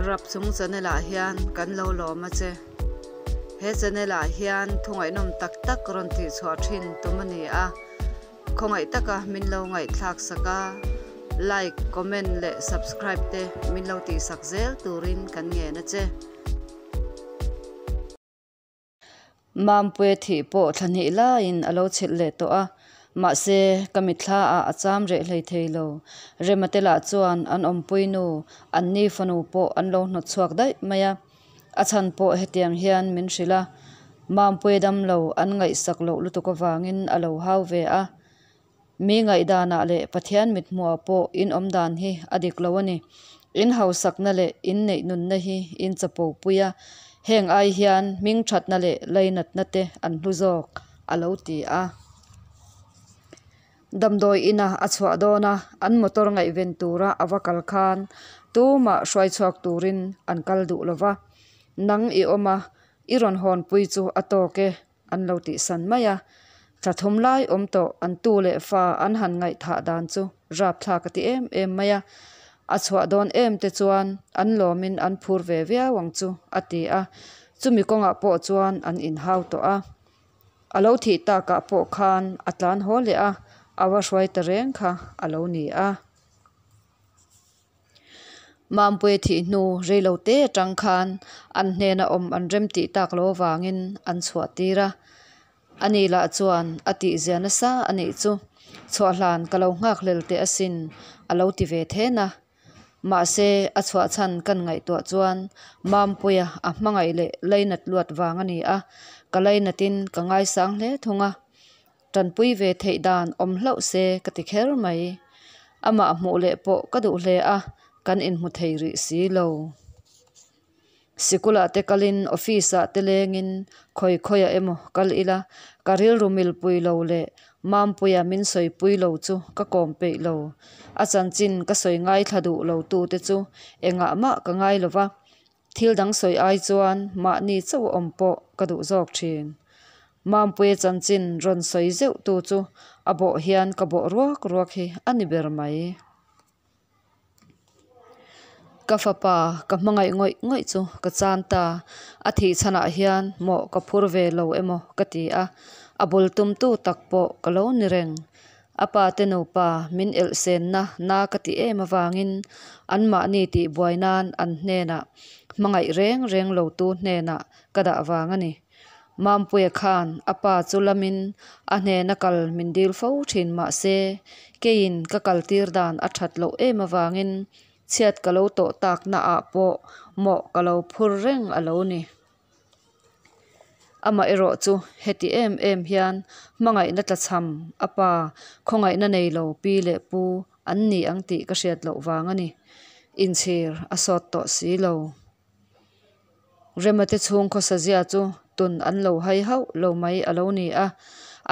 Rapchung channel ah hian kan lo lawm a che. He channel ah hian thu ngaihnawm tak tak rawn tih chhuah thin tum a ni a. Khawngaih taka min lo ngaihthlak sak a, like, comment leh subscribe te min lo tih sak zel turin kan ngen a che. Mampuia thih pawh thla hnih laiin a lo chhilh leh tawh a, mahse ka mitthla ah a cham reh hlei thei lo. Remate lah chuan an awmpui nu, an ni fanu pawh an lo hnawt chhuak daih mai a, a chhan pawh hetiang hian min hrilh a, Mampuia dam lo an ngaihsak loh lutuk avangin a lo hau ve a. Mi ngaihdanah leh Pathian mithmuhah pawh in awm dan hi a dik lo a ni. In hausakna leh in neih nunna hi in chapo pui a, heng ai hian hming thatna leh lainatna te an hlu zawk, a lo ti a. Damdawi ina a chhuah dawn a, an motor ngaihven tura a va kal khan tumah hruai chhuak turin an kal duh lo va. Nang i awm a, i rawn hawnpui chu a tawk e. An lo tihsan mai a, thla thum lai awm tawh an tu leh fa an han ngaihthah dan chu rapthlak a ti em em mai a, a chhuah dawn em te chuan an lawmin an phur ve viau ang chu a ti a, chumi kawngah pawh chuan an inhau tawh a. A lo thih takah pawh khan a tlan haw leh a, a va hruai ta reng kha a lo ni a. Mampuia thih hnu reilo te atang khan an hnena awm an rem tih tak lo avangin an chhuah tir a. Ani lah chuan a tih zia nasa a nih chu chhuah hlan ka lo nghak hlel teh asin a lo ti ve then a. Mahse a chhuah chhan kan ngaihtuah chuan Mampuia a hmangaih leh lainat luat vang a ni a, ka lainatin ka ngaisang hle thung a. Tanpui ve theih dan awm hlauh se ka ti kher mai. Amah hmuh leh pawh ka duh hle a, kan inhmu thei rih si lo. Sikulah te kalin office ah te lengin khawi khawiah emaw kal ila, ka rilru milpui lo leh Mampuia min sawipui lo chu ka kawm peih lo. A chanchin ka sawi ngaithla duh lo tute chu engah mah ka ngai lo va, Thil dang sawi ai chuan mahni chauh awm pawh ka duh zawk thin. Mampuia chanchin rawn sawi zeuh tu chu a bawh hian ka bawh ruak ruak hi a ni ber mai. Ka fapa ka hmangaih ngawih ngawih chu ka chan ta, a thih chhanah hian mawh ka phur ve lo emaw ka ti a, a bul tumtu tak pawh ka lo ni reng. A pa te nupa min elh senna na ka ti em avangin anmahni tih buai nan an hnenah hmangaih reng reng lo tu hnenah ka dah vang a ni. Mampuia khan a pa chu lamin a hnena kal min dil fo thin mahse keiin ka kal tir dan a that loh em avangin chhiat ka lo tawh takna ah pawh mawh ka lo phur reng a lo ni. Amaherawh chu heti em em hian hmangaihna tlachham a pa khawngaihna nei lo pi leh pu an ni ang tih ka hriat loh vang a ni. Inchhir a sawt tawh si lo. Rema te chhung khawsazia chu tun an lo hai hauh lo mai a lo ni a,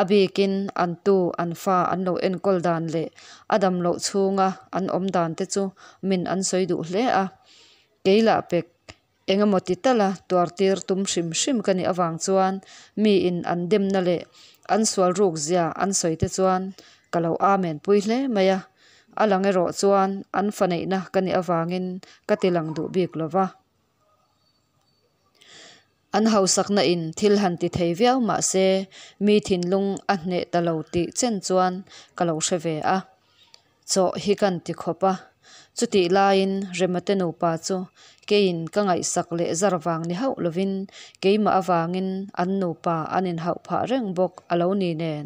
a bikin an tu an fa an lo enkawl dan leh a dam loh chhunga an awm dan te chu min an sawi duh hle a. Kei lah pek Engemaw ti tala tuartir tum hrim hrim ka nih avang chuan miin an demna leh an sual ruk zia an sawi te chuan ka lo amen pui hle mai a. A lang erawh chuan an fa neihna ka nih avangin ka ti lang duh bik lo va. An hausakna in thil han ti thei viau mah se mi thinlung a hneh ta lo tih chen chuan ka lo hre ve a. Chawh hi kan ti khawp a, chutih laiin Remate nupa chu keiin ka ngaihsak leh zar vang ni hauh lovin keimah avangin an nupa an inhauh phah reng bawk a lo ni nen.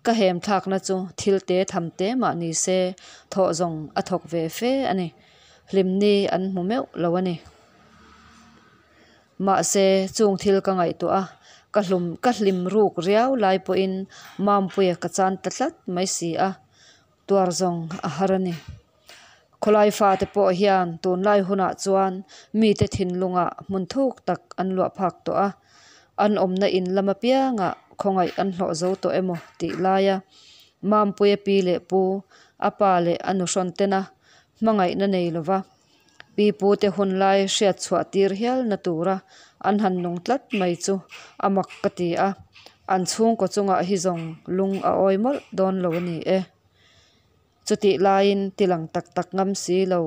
Ka hem thlakna chu thil te tham te mah ni se thawh zawng a thawk ve fe a ni. Hlimni an hmu meuh lo a ni. Mahse, chung thil ka ngaihtuah a, ka hlum ka hlim ruk riau lai pawhin Mampuia ka chan ta tlat mai si a. Tuar zawng a har a ni. Khawlai fate pawh hian tunlai hunah chuan mite thinlungah hmun thuk tak an luah phak tawh a, an awmna in lam apiangah khawngaih an hlawh zo tawh emaw tih laia Mampuia pi leh pu, a pa leh a nuhrawn tena hmangaihna nei lova pi pute hunlai hriat chhuah tir hialna tura an han nung tlat mai chu a mak ka ti a, an chhungkaw chungah hi zawng lung a awi mawlh dawn lo a ni e. Chutih laiin tilang tak tak ngam si lo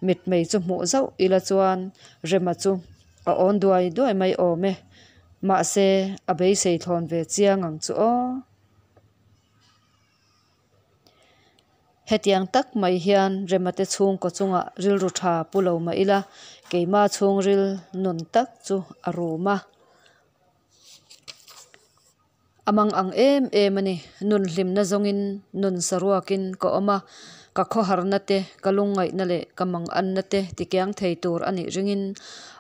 mitmei chu hmuh zauh ila chuan Rema chu a awn duai duai mai awm e. Mahse, a beisei thlawn ve chiang ang chu aw. Hetiang tak mai hian Rema te chhungkaw chungah rilru tha pu lo mah ila, keima chhungril nun tak chu a rum a. A mang ang em em a ni. Nun hlimna zawngin, nun saruakin ka awm a, ka khawharna te, ka lungngaihna leh ka manganna te tikiang thei tur a nih ringin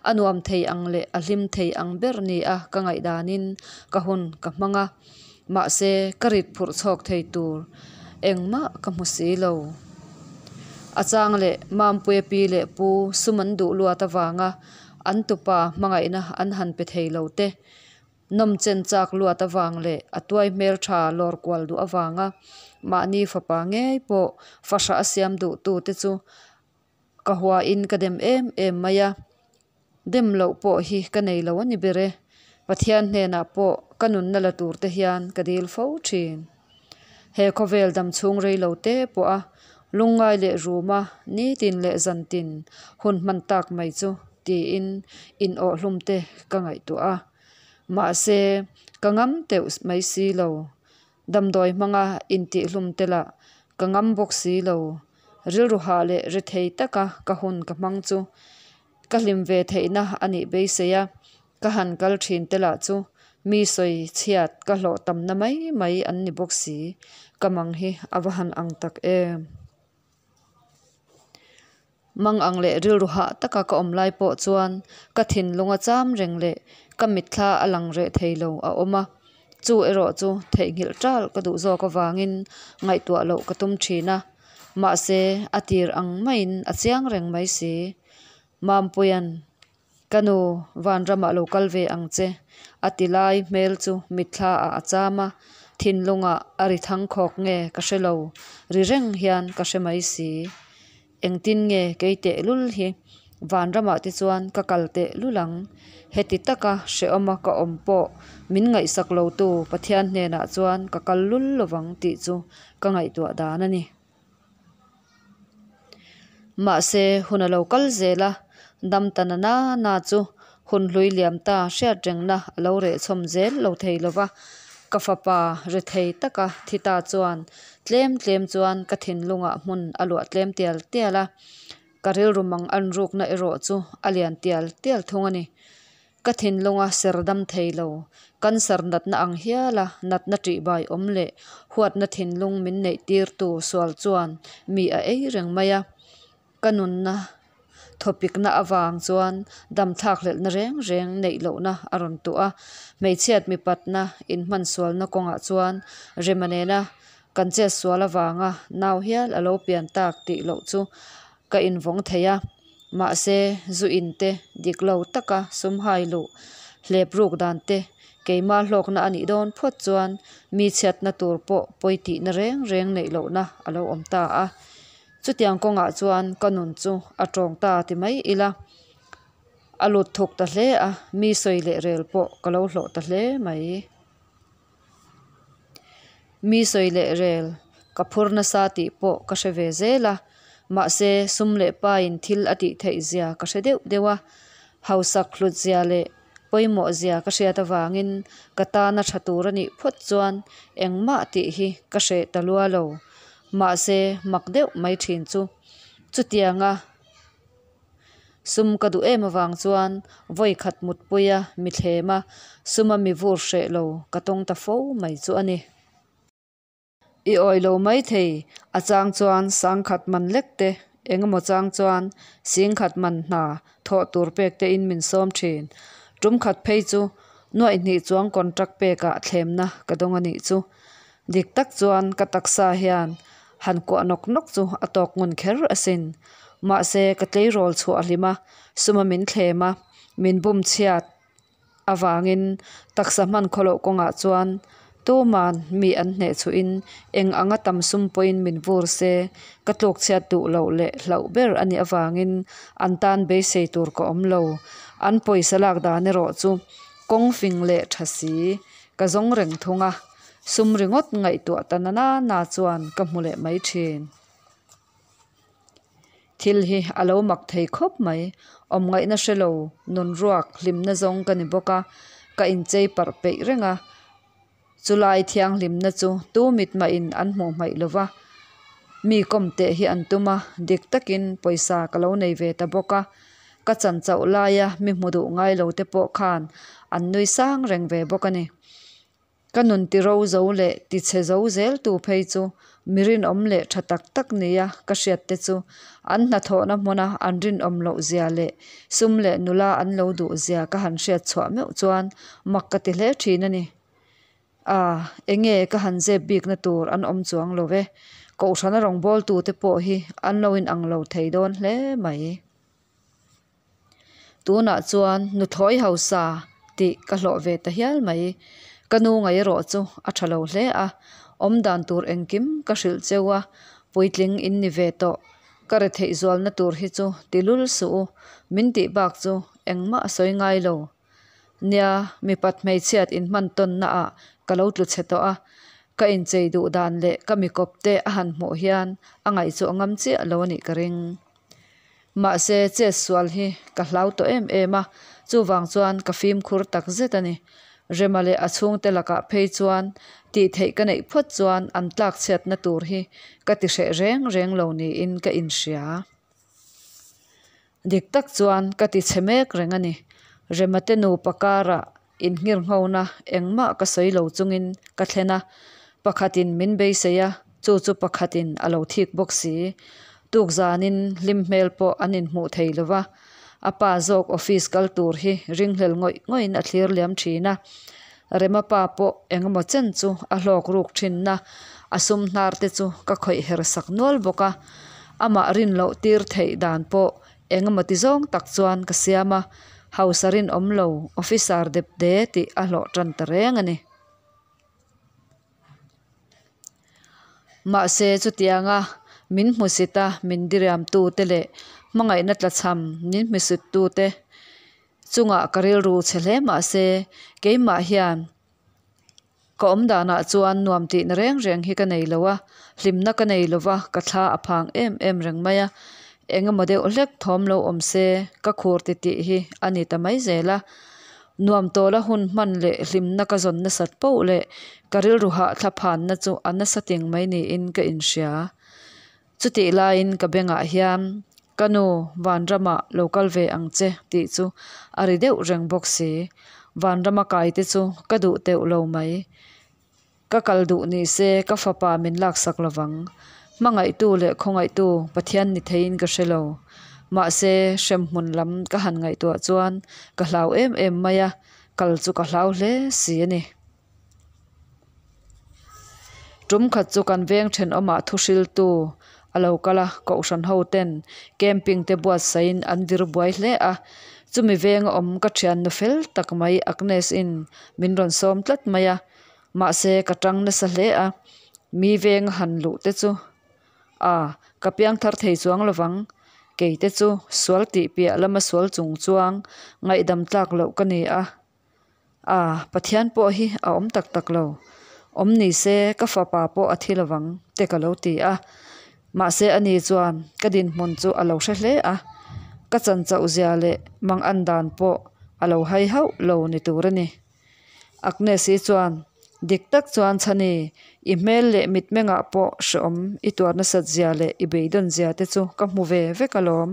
a nuam thei ang leh a hlim thei ang ber ni a ka ngaihdanin ka hun ka hmang a. Mahse, ka rit phurh chhawk thei tur engmah ka hmu si lo. A chang leh Mampuia pi leh pu sum an duh luat avanga an tupa hmangaihna an han pe thei lo te, Nawmchen chak luat avang leh a tuai hmel tha lawr kual duh avanga mahni fapa ngei pawh fahrah a siam duh tu te chu ka huain ka dem em em mai a, dem loh pawh hi ka nei lo a ni ber e. Pathian hnenah pawh ka nunna la tur te hian ka dil fo thin. He khawvel dam chhung rei lo te pawh a lungngai leh ruma nitin leh zantin hun hman tak mai chu tiin in awhhlum te ka ngaihtuah a. Mahse, ka ngam teuh mai si lo. Damdawi hmanga intihhlum te lah ka ngam bawk si lo. Rilru hah leh rethei taka ka hun ka hmang chu ka hlim ve theihna a nih beisei a, ka han kal thin te lah chu mi sawi chhiat ka hlawh tamna mai mai an ni bawk si. Ka mang hi a va han ang tak em. Mang ang leh rilru hah taka ka awm lai pawh chuan ka thinlung a cham reng leh ka mitthla a lang reh thei lo a awm a, chu erawh chu theihnghilh ṭal ka duh zawk avangin ngaihtuah loh ka tum ṭhin a, mahse a tir ang maiin a chiang reng mai si. Mampuia'n Ka nu, vanramah lo kal ve ang che, a ti lai hmel chu mitthla ah a cham a, thinlungah a ri thang khawk nge ka hre lo, ri reng hian ka hre mai si. Engtin nge kei tehlul hi vanramah te chuan ka kal tehlul ang? Heti taka hrehawma ka awm pawh min ngaihsak lotu Pathian hnenah chuan ka kal lul lovang tih chu ka ngaihtuah dan a ni. Mahse, hun a lo kal zel a, dam ta na na na chu hun hlui liam ta hriat rengna a lo reh chhawm zel lo thei lo va, ka fapa rethei taka thi ta chuan tlem tlem chuan ka thinlungah hmun a luah tlem tial tial a, ka rilru mang an rukna erawh chu a lian tial tial thung a ni. Ka thinlunga ser dam thei lo, cancer natna ang hiala natna ṭihbai awm leh huatna thinlung min neih tirtu sual chuan mi a ei reng mai a. Ka nunna thawpikna avang chuan damthlak hlelhna reng reng neih lohna a rawn tuah a. Hmeichhiat mipatna inhmansualna kawngah chuan Rema nena kan chetsual avanga nau hial a lo pian tak tih loh chu ka invawng thei a, mahse zu in te dik lo taka sum hai luh hlep ruk dan te keima hlawkna a nih dawn phawt chuan mi chhiatna tur pawh pawi tihna reng reng neih lohna a lo awm ta a. Chutiang kawngah chuan ka nun chu a tawng ta ti mai ila, a lut thuk ta hle a, mi sawi leh rel pawh ka lo hlawh ta hle mai. Mi sawi leh rel ka phur nasa tih pawh ka hre ve zel a, mahse sum leh pain thil a tih theih zia ka hre deuh deuh a, hausak hlut zia leh pawimawh zia ka hriat avangin ka tana tha tur a nih phawt chuan engmah tih hi ka hreh ta lua lo. Mahse mak deuh mai thin chu chutianga Sum ka duh em avang chuan vawi khat mutpuia mi thlem a, suma mi vur hreh lo ka tawng ta fo mai chu a ni. I awi lo mai thei, a chang chuan sangkhat man lek te, engemaw chang chuan singkhat man hna thawh tur pek te in min sawm thin. Tum khat phei chu nuaih hnih chuang contract pekah thlemna ka dawng a nih chu. Dik tak chuan ka taksa hian han kuah nawk nawk chu a tawk ngun kher asin. Mahse, ka tleirawl chhuah a hlim a, suma min thlem a, min bum chhiat avangin taksa hman khawloh kawngah chuan tuman mi an hneh chhuhin eng anga tam sum pawhin min vur se, ka tluk chhiat duh loh leh hlauh ber a nih avangin an tan beisei tur ka awm lo. An pawisa lak dan erawh chu kawng fing leh tha si ka zawng reng thung a. Sum ringawt ngaihtuah ta na na na chuan ka hmu leh mai thin. Thil hi a lo mak thei khawp mai. Awm ngaihna hre lo, nun ruak hlimna zawng ka ni bawk a, ka inchei parh peih reng a. Chulai thianghlimna chu tu mit mahin an hmuh hmaih lo va, mi kawm teh hi an tum a, dik takin pawisa ka lo nei ve ta bawk a. Ka chan chauh laia mi hmu duh ngai lo te pawh khan an nui sang reng ve bawk a ni. Ka nun ti ro zo leh ti chhe zo zel tu phei chu mi rinawm leh tha tak tak nia ka hriat te chu an hnathawhna hmuna an rinawm loh zia leh sum leh nula an lo duh zia ka han hriat chhuah meuh chuan mak ka ti hle thin a ni. A, enge ka han zep bikna tur an awm chuang lo ve. Kohhrana rawngbawltute pawh hi an lo inang lo thei dawn hle mai. Tunah chuan nuthlawi hausa tih ka hlawh ve ta hial mai. Ka nu ngaih erawh chu a tha lo hle a, awmdan tur engkim ka hrilh cheu a, puitling in ni ve tawh. Ka retheih zualna tur hi chu ti lul suh u, min tih bak chu engmah a sawi ngai lo. Nia, mipat hmeichhiat inhman tawnna ah ka lo tlu chhe tawh a, ka inchei duh dan leh ka mikawp te a han hmuh hian a ngaih chu a ngam chiah lo a nih ka ring. Mahse, chet sual hi ka hlau tawh em em a, chuvang chuan ka fimkhur tak zet a ni. Rema leh a chhungte lakah phei chuan tih theih ka neih phawt chuan an tlak chhiatna tur hi ka ti hreh reng reng lo niin ka inhria. Dik tak chuan ka ti chhe mek reng a ni. Rema te nupa karah Innghirnghona engmah ka sawi lo chungin ka thlen a, pakhatin min beisei a, chu chu pakhatin a lo thik bawk si. Tukzanin hlim hmel pawh an inhmuh thei lo va, a pa zawk office kal tur hi ringhlel ngawih ngawhin a thlir liam thin a. Rema pa pawh engemaw chen chu a hlawk ruk thinna a sum hnar te chu ka khawih her sak nual bawk a, amah rin loh tir theih dan pawh Engemaw ti zawng tak chuan ka siam a, hausa rinawm lo officer depde tih a hlawh tan ta reng a ni. Mahse chutianga min hmusit a min diriamtute leh hmangaihna tlachham min hmisittute chungah ka rilru chhe hle mahse keimah hian Ka awm danah chuan nuam tihna reng reng hi ka nei lo a, hlimna ka nei lo va, ka thla a phang em em reng mai a. Eng emaw deuh hlek thawm lo awm se ka khur ti tih hi a ni ta mai zel a. Nuam tawla hun hman leh hlimna ka zawn nasat poh leh ka rilru hah thla phanna chu a nasa ting mai niin ka inhria. Chutih laiin ka bengah hian Ka nu, Vanramah lo kal ve ang che tih chu a ri deuh reng bawk si. Vanrama kai te chu ka duh teuh lo mai. Ka kal duh ni se ka fapa min laksak lovang. Hmangaihtu leh khawngaihtu Pathian ni theiin ka hre lo. Mahse, hremhmun lam ka han ngaihtuah chuan ka hlau em em mai a, kal chu ka hlau hle si a ni. Tum khat chu kan veng thenawmah thuhriltu a lo kal a, kohhran ho ten camping te buatsaihin an vir buai hle a. Chumi venga awm ka thiannu fel tak mai Agnes in min rawn sawm tlat mai a, mahse ka tang nasa hle a, mi venga han luh te chu a ka piang thar thei chuang lovang, kei te chu sual tih piah lama sual chung chuang ngaihdam tlak loh ka ni a. A, Pathian pawh hi a awm tak tak lo. Awm ni se ka fapa pawh a thi lovang te ka lo ti a. Mahse ani chuan ka dinhmun chu a lo hre hle a, ka chan chauh zia leh mangan dan pawh a lo hai hauh lo ni tur a ni. Agnes-i chuan dik tak chuan Chhani, i hmel leh mitmengah pawh hreawm i tuar nasat zia leh i beidawn zia te chu ka hmu ve vek alawm.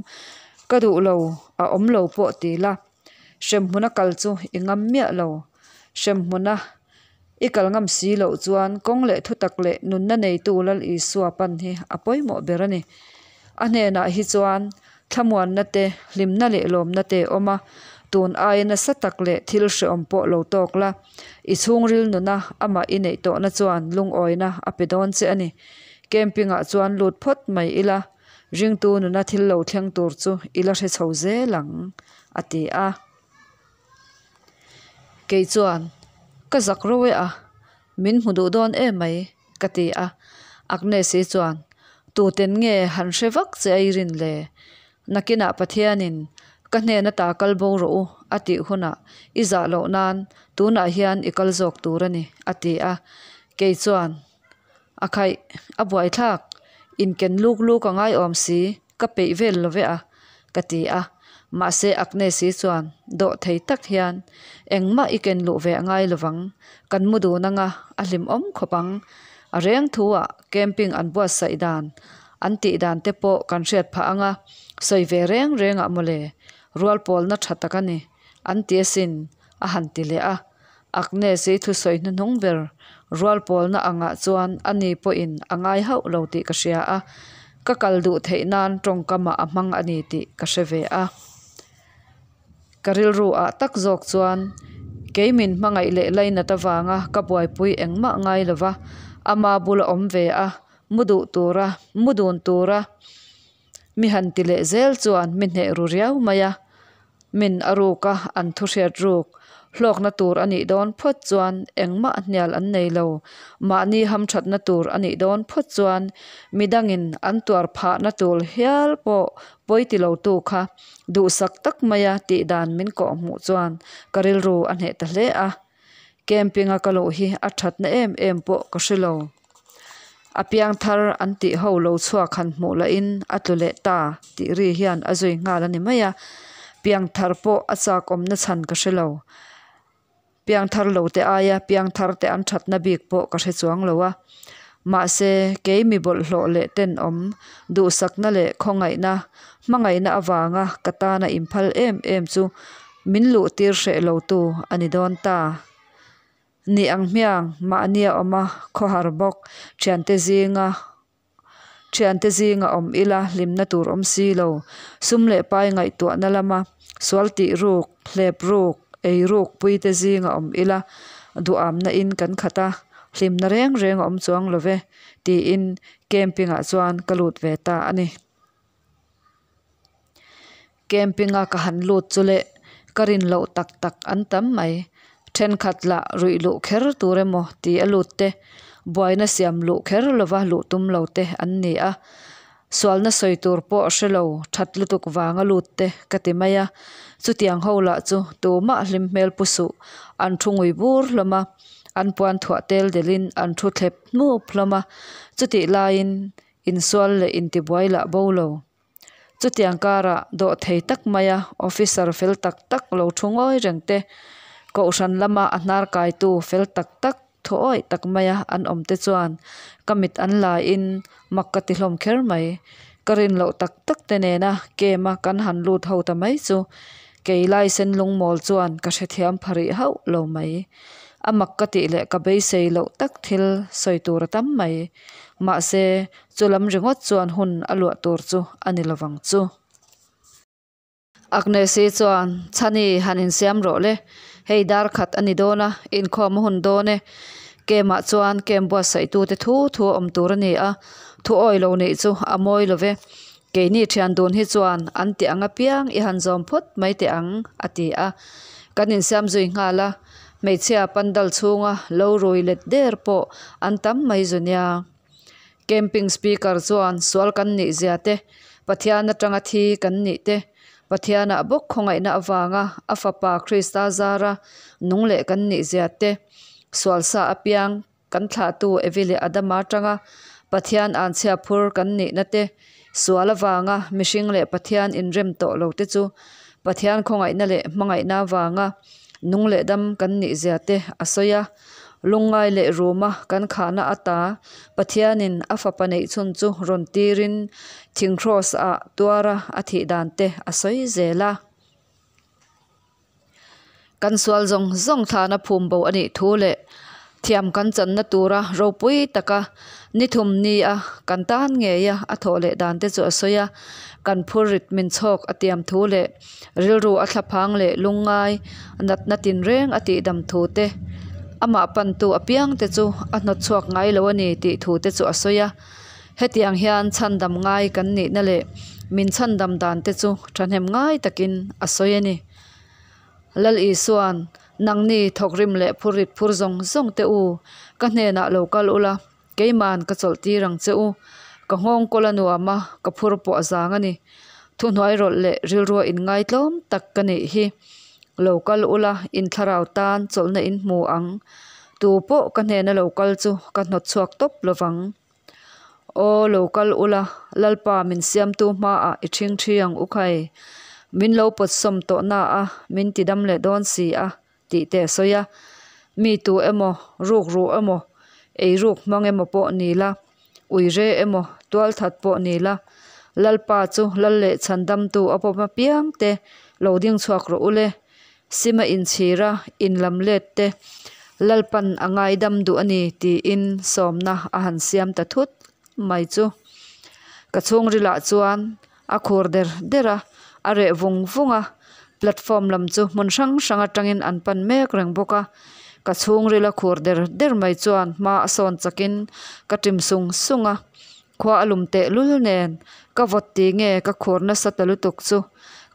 Ka duh lo, a awm lo pawh ti la. Hremhmuna kal chu i ngam miah lo. Hremhmuna i kal ngam si loh chuan kawng leh thutak leh nunna neitu Lal Isua pan hi a pawimawh ber a ni. A hnenah hi chuan thlamuanna te, hlimna leh lawmna te a awm a, tun aia nasa tak leh thil hrehawm pawh lo tawk la, i chhungril nuna amah i neih tawhna chuan lungawina a pe dawn che a ni. Camping-ah chuan lut phawt mai ila. Ringtu nuna thil lo thleng tur chu i la hre chho zel ang, a ti a. Kei chuan, Ka zak ro e a, min hmu duh dawn em mai, ka ti a. Agnes-i chuan, Tuten nge han hre vak che a i rin le? Nakinah Pathianin ka hnen ata kal bo rawh u a tih hunah i zah loh nan tunah hian i kal zawk tur a ni, a ti a. Kei chuan, A khaih, a buaithlak, inken luk luk a ngaiawm si, ka peih vel lo ve a, ka ti a. Mahse Agnes-i chuan dawhthei tak hian, Engmah i ken luh ve a ngai lovang, kan mu dun anga a hlimawm khawp ang. A reng thu-ah camping an buatsaih dan, an tih dan te pawh kan hriat phah anga, sawi ve reng rengah mawle, rual pawlna tha tak a ni, an ti asin, a han ti leh a. Agnes-i thusawi hnuhnung ber rual pawlna angah chuan ani pawhin a ngai hauh lo tih ka hria a, ka kal duh theih nan tawngkamah a hmang a ni tih ka hre ve a. Ka rilru ah tak zawk chuan kei min hmangaih leh lainat avanga ka buaipui engmah ngai lova ama bula awm ve a, mu duh tura, mu dun tura mi han ti leh zel chuan mi hneh ru riau mai a. Min a ruk a, an thu hriat ruk hlawkna tur a nih dawn phawt chuan engmah hnial an nei lo. Mahni hamthatna tur a nih dawn phawt chuan midangin an tuar phahna tul hial pawh pawi ti lotu kha duhsak tak maia tih dan min kawh hmuh chuan ka rilru a hneh ta hle a. Camping-a ka luh hi a thatna em em pawh ka hre lo. A piang thar an tih ho lo chhuak han hmuh lahin a tlu leh ta tih ri hian a zui nghal a ni mai a. Piang thar pawh a chak awmna chhan ka hre lo. Piang thar lo te aia piang thar te an thatna bik pawh ka hre chuang lo a. Mahse, kei mi bawlhhlawh leh tenawm, duhsakna leh khawngaihna, hmangaihna avanga ka tana inphal em em chu min luh tir hreh lo tu a ni dawn ta. Ni ang hmiang, mahnia awm a khawhar bawk, thiante zinga thiante zinga awm ila hlimna tur awm si lo, sum leh pai ngaihtuahna lama sual tih ruk, hlep ruk, ei ruk pui te zinga awm ila duhamna in kan khat a, hlimna reng reng a awm chuang lo ve, tiin camping ah chuan ka lut ve ta a ni. Camping a ka han lut chu leh ka rin loh tak tak an tam mai. Thenkhat lah ruih luh kher tur emaw ti a lut te, buaina siam luh kher lova luh tum lo te an ni a. Sualna sawi tur pawh hre lo that lutuk vanga lut te ka ti mai a. Chutiang ho lah chu tumah hlim hmel pu suh an thu ngui bur hlawm a, an puan thuah tel delhin an thu thlep hnup hlawm a. Chutih laiin insual leh intibuai lah bo lo. Chutiang karah dawhthei tak maia officer fel tak tak lo thu ngawi reng te, kohhran lama a hnar kaitu fel tak tak thuawih tak maia an awm te chuan ka mit an laiin mak ka ti hlawm kher mai. Ka rin loh tak tak te nena camp a kan han lut ho ta mai chu kei lai sen lungmawl chuan ka hrethiam pha rih hauh lo mai. A mak ka tih leh ka beisei loh tak thil sawi tur a tam mai. Mahse, chu lam ringawt chuan hun a luah tur chu a ni lovang chu. Agnes-i chuan, Chhani, han insiam rawh le. Hei dar khat a ni dawn a, inkhawm a hun dawn e. Camp-ah chuan camp buatsaihtute thu thu a awm tur a ni a, thu awi lo neih chu a mawi lo ve. Keini thian dun hi chuan an ti ang apiang i han zawm phawt mai teh ang, a ti a. Kan insiam zui nghal a, hmeichhia pandal chhunga lo rui let der pawh an tam mai zu nia. Camping speaker chuan sual kan nih zia te, Pathian atanga thi kan nih te, Pathianah bawk khawngaihna avanga a Fapa Krista zara nung leh kan nih zia te, sual sa apiang Kan thlahtu Evi leh Adama atanga Pathian anchhia phur kan nihna te, sual avanga mihring leh Pathian inrem tawh lo te chu Pathian khawngaihna leh hmangaihna avanga nung leh dam kan nihzia te a sawi a. Lungngai leh ruma kan khahna ata Pathianin a fapa neihchhun chu rawn tirin thing kraws ah tuara a thih dan te a sawi zel a. Kan sual zawng zawng thlana phum bo a nih thu leh thiam kan channa tura ropui taka ni thum ni a kan tan ngei a a thawh leh dan te chu a sawi a. Kan phur rit min chhawk a tiam thu leh rilru a thlaphang leh lungngai natna tinreng a tihdam thu te, amah pantu apiang te chu a hnawt chhuak ngai lo a ni tih thu te chu a sawi a. Hetiang hian chhandam ngai kan nihna leh min chhandam dan te chu thahnem ngai takin a sawi a ni. Lal Isua'n, Nangni thawkrim leh phurrit phur zawng zawng te u, ka hnenah lo kal ula, keima'n ka chawlh tir ang che u. Ka nghawng kawl a nuam a, ka phur pawh a zang a ni. Thuhnuai rawlh leh rilrua inngaitlawm tak ka nih hi. Lo kal ula, in thlarau tan chawlhna in hmu ang. Tu pawh ka hnena lo kal chu ka hnawt chhuak tawp lovang. Aw lo kal ula, Lalpa min siamtu hmaah i ṭhingṭhi ang u khai. Min lo pawtsawm tawh na a, min tidam leh dawn si a, tih te a sawi a. Mi tu emaw, rukru emaw, eiruk hmang emaw pawh ni la, uire emaw, tualthat pawh ni la, Lalpa chu Lal leh Chhandamtu a pawm apiang te lo ding chhuak rawh u le. Sima inchhira inlam let te Lalpan a ngaidam duh a ni tiin sawmna a han siam ta thut mai chu. Ka chhungrilah chuan a khur der der a, a reh vung vung a, platform lam chu hmun hrang hrang atangin an pan mek reng bawk a, ka chhungril a khur der der mai chuan hma a sawn chakin ka ṭim sung sung a, khua a lum teh lul nen ka vawt ti nge ka khur nasa ta lutuk chu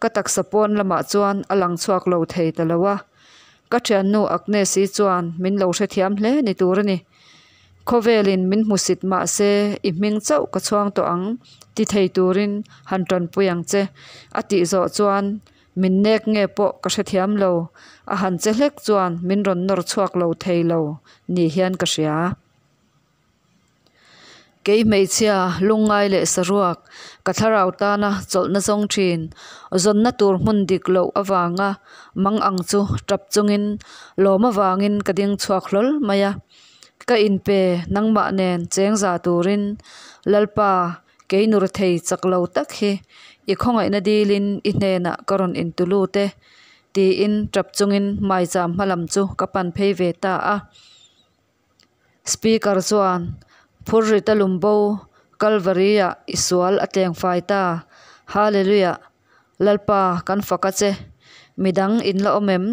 ka taksa pawn lamah chuan a lang chhuak lo thei ta lo a, ka thiannu Agnes-i chuan min lo hrethiam hle ni tur a ni. Khawvelin min hmusit mah se i hming chauh ka chhuang tawh ang ti thei turin han tanpui ang che a tih zawh chuan min nek nge pawh ka hrethiam lo, a han che hlek chuan min rawn nawr chhuak lo thei lo ni hian ka hria. Kei hmeichhia lungngai leh saruak ka thlarau tana chawlhna zawng thin, zawnna tur hmun dik loh avanga mang ang chu tap chungin lawm avangin ka ding chhuak hlawl mai a. Ka inpe nangmah nen cheng za turin Lalpa kei nu rethei chak lo tak hi i khawngaihna dilin i hnenah ka rawn intu lut e tiin tap chungin maicham hmalam chu ka pan phei ve ta a. Speaker chuan Phurrit a lum bo Kalvari-ah i sual a tleng fai ta Hallelujah Lalpa kan fak a che midang in la awm em?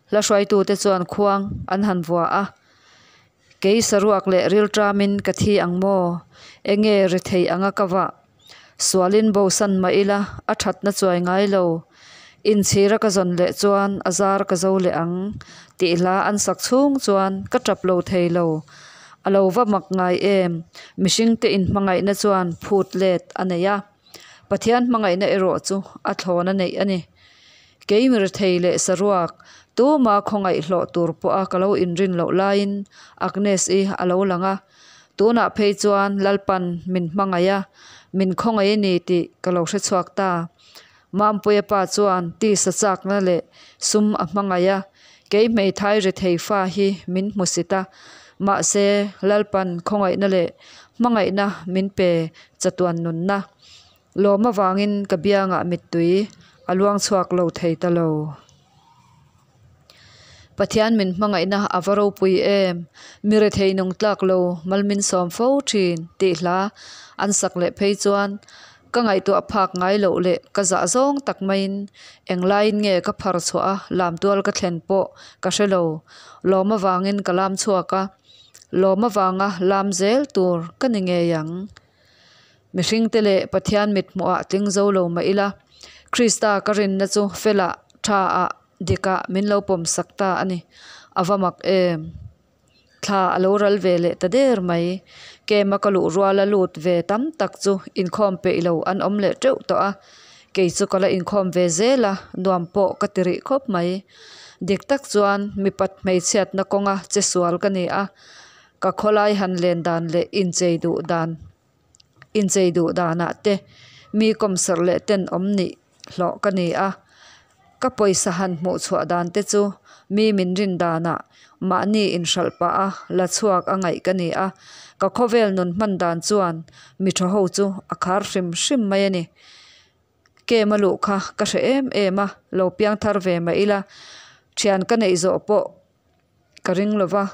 Hla hruaitute chuan khuang an han vua a. Kei saruak leh rilṭamin ka thi ang maw? Enge rethei anga ka vah? Sualin bosan mah ila a ṭhatna chuai ngai lo. Inchhira ka zawn leh chuan a zar ka zo leh ang tih hla an sak chhung chuan ka ṭap lo thei lo. A lo va mak ngai em? Mihringte inhmangaihna chuan phut let a nei a. Pathian hmangaihna erawh chu a thlawn a neih a ni. Kei mirethei leh saruak, tuma khawngaih hlawh tur pawha ka lo inrin loh laiin Agnes-i a lo lang a. Tunah phei chuan Lalpan min hmangaih a, min khawngaih a ni tih ka lo hre chhuak ta. Mampuia pa chuan tisa chakna leh sum a hmangaih a, kei hmeithai rethei fa hi min hmusit a. Mahse, Lalpan khawngaihna leh hmangaihna min pe chatuan nunna. Lawm avangin ka biangah mittui a luang chhuak lo thei ta lo. Pathian min hmangaihna a va ropui em! Mi rethei nung tlak lo mal min sawm fo thin tih hla an sak leh phei chuan ka ngaihtuah phak ngai loh leh ka zah zawng tak maiin englaiin nge ka phar chhuah a lam tual ka thlen pawh ka hre lo. Lawm avangin ka lam chhuak a, lawm avanga lam zel tur ka ni ngei ang. Mihringte leh Pathian mithmuhah tling zo lo mah ila, Krista ka rinna chu felah, thaah, dikah min lo pawmsak ta a ni. A va mak em! Thla a lo ral ve leh ta der mai. Camp-a ka luh ruala lut ve tam tak chu inkhawm peih lo an awm leh teuh tawh a. Kei chu ka la inkhawm ve zel a, nuam pawh ka ti rih khawp mai. Dik tak chuan mipat hmeichhiatna kawnga che sual ka ni a, ka khawlai han len dan leh inchei duh dan inchei duh danah te mi kawmsawrh leh ten awm nih hlawh ka ni a, ka pawisa han hmuh chhuah dan te chu mi min rin danah mahni inhralh pah a la chhuak a ngaih ka ni a, ka khawvel nun hman dan chuan mi tha ho chu a khar hrim hrim mai a ni. Kem a luh kha ka hre em em a, lo piang thar ve mah ila thian ka neih zawh pawh Ka ring lo va,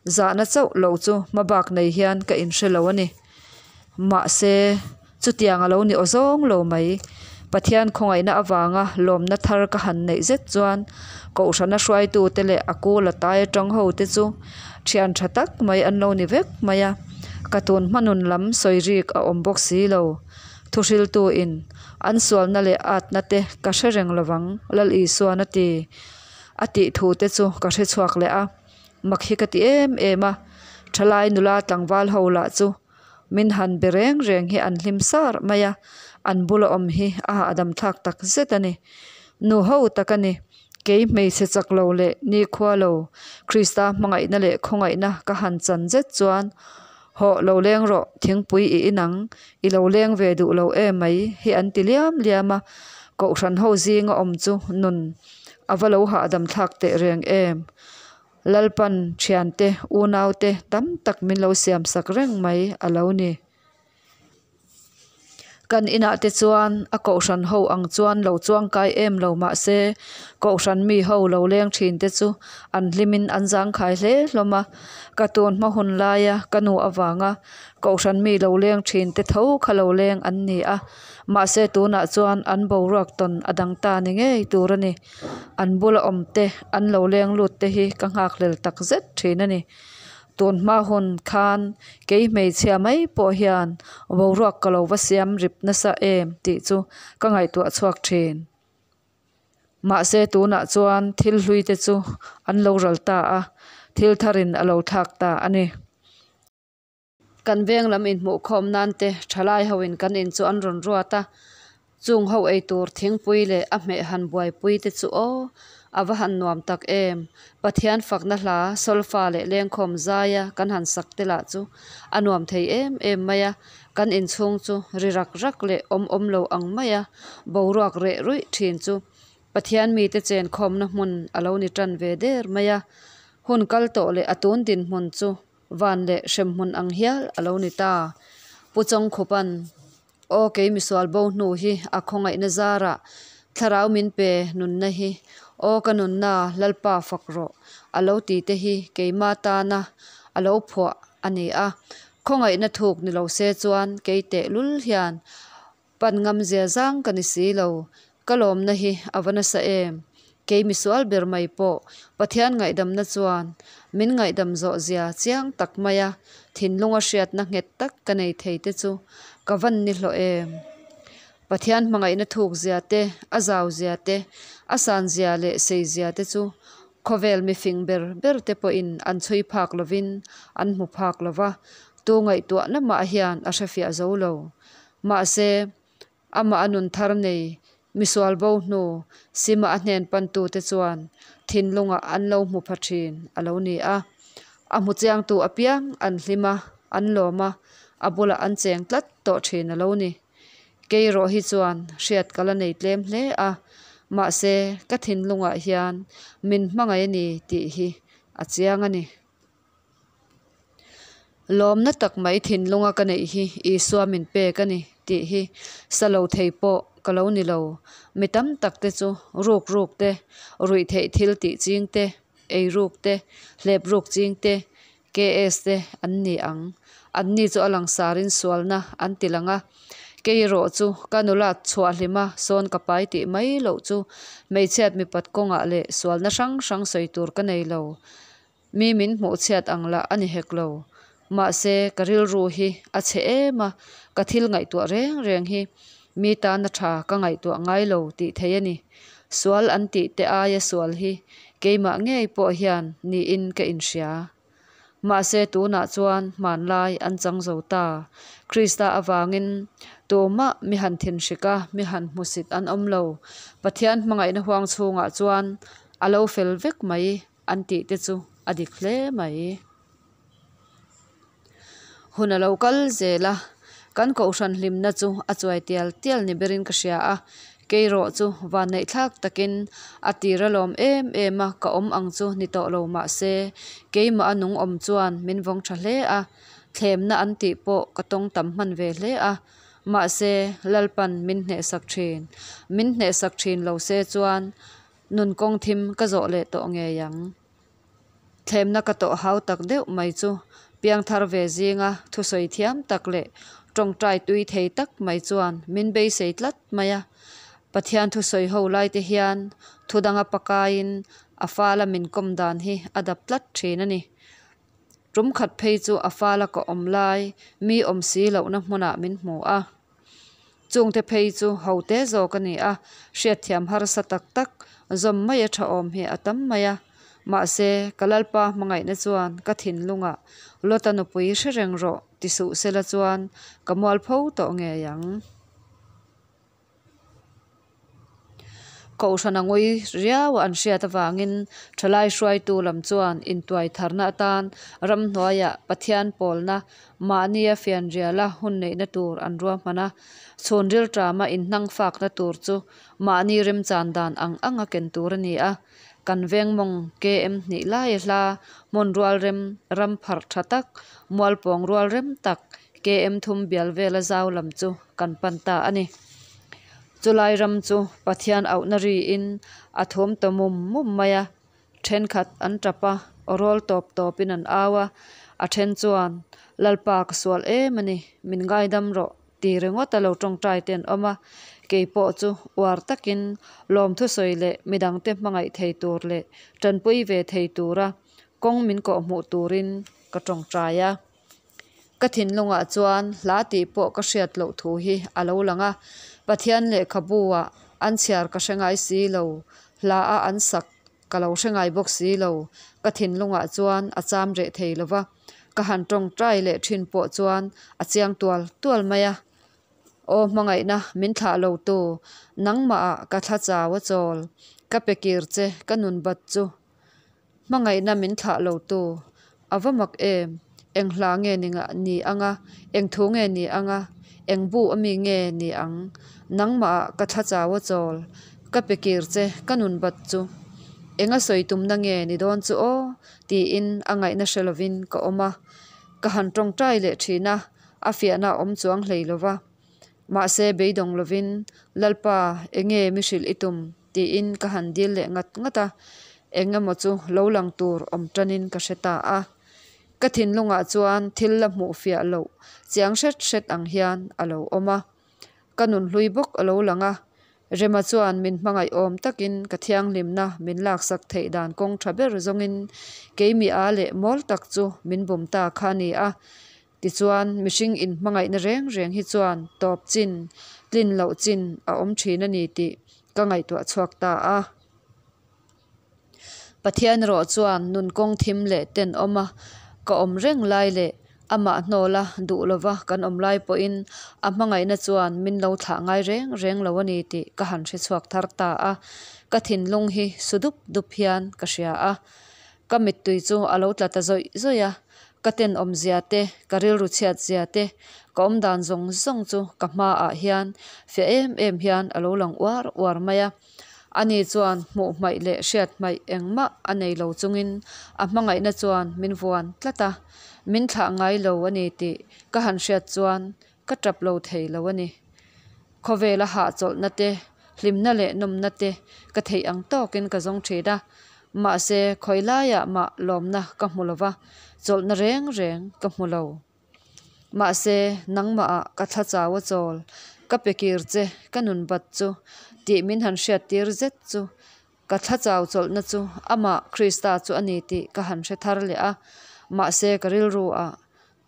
zahna chauh lo chu hmabak nei hian ka inhre lo a ni. Mahse, chutiang a lo ni aw zawng lo mai. Pathian khawngaihna avanga lawmna thar ka han neih zet chuan Kohhrana hruaitute leh a kula tai atang ho te chu thian tha tak mai an lo ni vek mai a. Ka tun hmanun lam sawi rik a awm bawk si lo. Thuhriltuin an sualna leh atna te ka hre reng lovang, Lal Isuan a ti. A tih thu te chu ka hre chhuak leh a, mak hi ka ti em em a, thalai nula tlangval ho lah chu min han be reng reng hi an hlim sar mai a, an bula awm hi a hahdam thlak tak zet a ni. Nu ho tak a ni, kei hmeichhe chak lo leh nikhua lo, Krista hmangaihna leh khawngaihna ka han chan zet chuan Hawh, lo leng rawh, thingpui i in ang, i lo leng ve duh lo em mai hi an ti liam liam a. Kohhran ho zinga awm chu nun a va lo hahdam thlak teh reng em. Lalpan thiante, unaute tam tak min lo siamsak reng mai a lo ni. Kan inah te chuan a kohhran ho ang chuan lo chuangkai em lo mah se, kohhran mi ho lo leng thin te chu an hlimin an zangkhai hle hlawm a. Ka tun hma hun laia ka nu avanga kohhran mi lo leng thin te tho kha lo leng an ni a, mahse tunah chuan an boruak tawn a dang ta ni ngei tur a ni. An bula awm te, an lo leng lut te hi ka nghakhlel takzet thin a ni. Tun hma hun khan kei hmeichhia mai pawh hian boruak ka lo va siam rip nasa em tih chu ka ngaihtuah chhuak thin. Mahse tunah chuan thil hlui te chu an lo ral ta a, thil tharin a lo thlak ta a ni. Kan veng lam inhmuhkhawm nan te thalai ho in kan in chu an rawn ruat a, chung ho eitur thingpui leh a hmeh han buaipui te chu aw a va han nuam tak em! Pathian fakna hla solfa leh lengkhawm zaia kan han sak te lah chu a nuam thei em em mai a, kan inchhung chu ri rak rak leh awm awm lo ang maia boruak reh ruih thin chu Pathian mite chenkhawmna hmun a lo ni tan ve der mai a, hun kal tawh leh a tun dinhmun chu van leh hremhmun ang hial a lo ni ta. Pu Chawngkhupa'n, Aw kei misual bo hnu hi a khawngaihna zarah thlarau min pe nunna hi, aw ka nunna Lalpa fak rawh a lo ti te hi keima tana a lo phuah a ni a. Khawngaihna thuk ni lo se chuan kei tehlul hian Pan ngam zia zang ka ni si lo, ka lawmna hi a va nasa em! Kei misual ber mai pawh Pathian ngaihdamna chuan min ngaihdam zawh zia chiang tak maia thinlunga hriatna nghet tak ka nei thei te chu ka van ni hlawh em! Pathian hmangaihna thuk zia te, a zau zia te, a san zia leh sei zia te chu khawvel mifing ber ber te pawhin an chhui phak lovin an hmu phak lova, tu ngaihtuahna mah hian a hrefiah zo lo. Mahse, amah a nun thar nei, misual bo hnu, sima a hnen pantute chuan thinlungah an lo hmu pha thin a lo ni a. A hmu chiangtu apiang an hlim a, an lawm a, a bulah an cheng tlat tawh thin a lo ni. Kei erawh hi chuan hriat ka la nei tlem hle a, mahse ka thinlungah hian min hmangaih a ni tih hi a chiang a ni. Lawmna tak mai thinlunga ka neih hi Isua min pek a ni tih hi sa lo thei pawh ka lo ni lo. Mi tam tak te chu ruk ruk te, ruih theih thil tih ching te, ei ruk te, hlep ruk ching te, KS te an ni ang. Anni chu a langsarin sualna an ti lang a. Kei erawh chu ka nulat chhuahhlima sawn ka pai tih mai loh chu hmeichhiat mipat kawngah leh sualna hrang hrang sawi tur ka nei lo. Mi min hmuh chhiat ang lah a ni hek lo. Mahse, ka rilru hi a chhe em a, ka thil ngaihtuah reng reng hi mi tana tha ka ngaihtuah ngai lo tih thei a ni. Sual an tih te aia sual hi keimah ngei pawh hian niin ka inhria. Mahse, tunah chuan hmanlai an chang zo ta. Krista avangin tumah mi han thinhrik a, mi han hmusit an awm lo. Pathian hmangaihna huang chhungah chuan a lo fel vek mai. An tih te chu a dik hle mai. Hun a lo kal zel a, kan kohhran hlimna chu a chuai tial tial ni berin ka hria a, keirawh chu vanneih thlak takin a tir a lawm em em a, ka awm ang chu ni tawh lo mah se keimah a nung awm chuan min vawng tha hle a, thlemna an tih pawh ka tawng tam hman ve hle a, mahse Lalpan min hnehsak thin, min hnehsak thin lo se chuan Nun kawng thim ka zawh leh tawh ngei ang. Thlemna ka tawh hau tak deuh mai chu piangthar ve zinga thusawi thiam tak leh tawngtai tui thei tak mai chuan min beisei tlat mai a. Pathian thusawi ho lai te hian thu danga pakaiin a fala min kawm dan hi a dap tlat thin a ni. Tum khat phei chu a fala ka awm lai mi awm si lohna hmunah min hmu a. Chungte phei chu hote zawk a ni a, hriatthiam harsa tak tak zawm mai a tha awm hi a tam mai a. Mahse, ka Lalpa hmangaihna chuan ka thinlungah Lota nupui hre reng rawh ti suh sela chuan ka mualpho tawh ngei ang. Kohhran a ngui riau a an hriat avangin thalai hruaitu lam chuan intuai tharna atan ramhnuaiah Pathian pawlna mahnia fianriala hun neihna tur an ruahman a. Chhun rilṭama inhnangfakna tur chu mahni remchan dan ang anga ken tur a ni a. Kan veng mawng KM hnih laia hla hmun rualrem ram pharh tha tak, mualpawng rualrem tak KM thum bial vela zau lam chu kan pan ta a ni. Chulai ram chu Pathian auhna riin a thum ta mum mum mai a, thenkhat an tap a, aw rawl tawp tawpin an au a, a then chuan, Lalpa ka sual em a ni, min ngaidam rawh ti ringawt a lo tawngtai te an awm a, kei pawh chu uar takin lawmthusawi leh midangte hmangaih thei tur leh tanpui ve thei tura kawng min kawhhmuh turin ka tawngtai a. Ka thinlungah chuan hla tih pawh ka hriat loh thu hi a lo lang a, Pathian lehkhabu-ah an chhiar ka hre ngai si lo, hla a an sak ka lo hre ngai bawk si lo, ka thinlungah chuan a cham reh thei lo va, ka han tawngtai leh thin pawh chuan a chiang tual tual mai a. Aw hmangaihna min thlah lo tu, nangmahah ka thla chau a chawl, ka pe kir che ka nun bat chu. Hmangaihna min thlah lo tu, a va mak em? Eng hla nge ni ni anga, eng thu nge ni anga, eng bu a mi nge ni ang? Nangmahah ka thla chau a chawl, ka pe kir che ka nun bat chu. Eng a sawi tumna nge ni dawn chu aw? tiin a ngaihna hre lovin ka awm a. Ka han tawngtai leh thin a, a fiahna a awm chuang hlei lo va. Mahse beidawng lovin, Lalpa, enge mi hrilh i tum? Tiin ka han dil leh ngat ngat a, eng emaw chu lo lang tur awm tanin ka hre ta a. Ka thinlungah chuan thil la hmuh fiah loh chiang hret hret ang hian a lo awm a. Ka nunhlui bawk a lo lang a, Rema chuan min hmangaih awm takin ka thianghlimna min laksak theih dan kawng tha ber zawngin keimi a leh mawl tak chu min bum ta kha a ni a. Tichuan, mihring inhmangaihna reng reng hi chuan tawp chin, tlin loh chin a awm thin a ni tih ka ngaihtuah chhuak ta a. Pathian erawh chuan nun kawng thim leh tenawma ka awm reng lai leh amah hnawla duh lova kan awm lai pawhin a hmangaihna chuan min lo thlah ngai reng reng lo a ni tih ka han hre chhuak thar ta a. Ka thinlung hi su dup dup hian ka hria a. Ka mittui chu a lo tla ta zawih zawih a, ka tenawm zia te, ka rilru chhiat zia te, ka awm dan zawng zawng chu ka hmaah hian fiah em em hian a lo lang uar uar mai a. Ani chuan hmuh hmaih leh hriat hmaih engmah a nei lo chungin a hmangaihna chuan min vuan tlat a, min thlah ngai lo a ni tih ka han hriat chuan ka tap lo thei lo a ni. Khawvela hahchawlhna te, hlimna leh nawmna te ka theih ang tawkin ka zawng thin a, mahse khawi laiah mah lawmna ka hmu lo va, chawlhna reng reng ka hmu lo. Mahse nangmahah ka thla chau a chawl, ka pe kir che, ka nun bat chu tih min han hriattir zet chu ka thla chau chawlhna chu amah Krista chu a ni tih ka han hre thar leh a, mahse ka rilru ah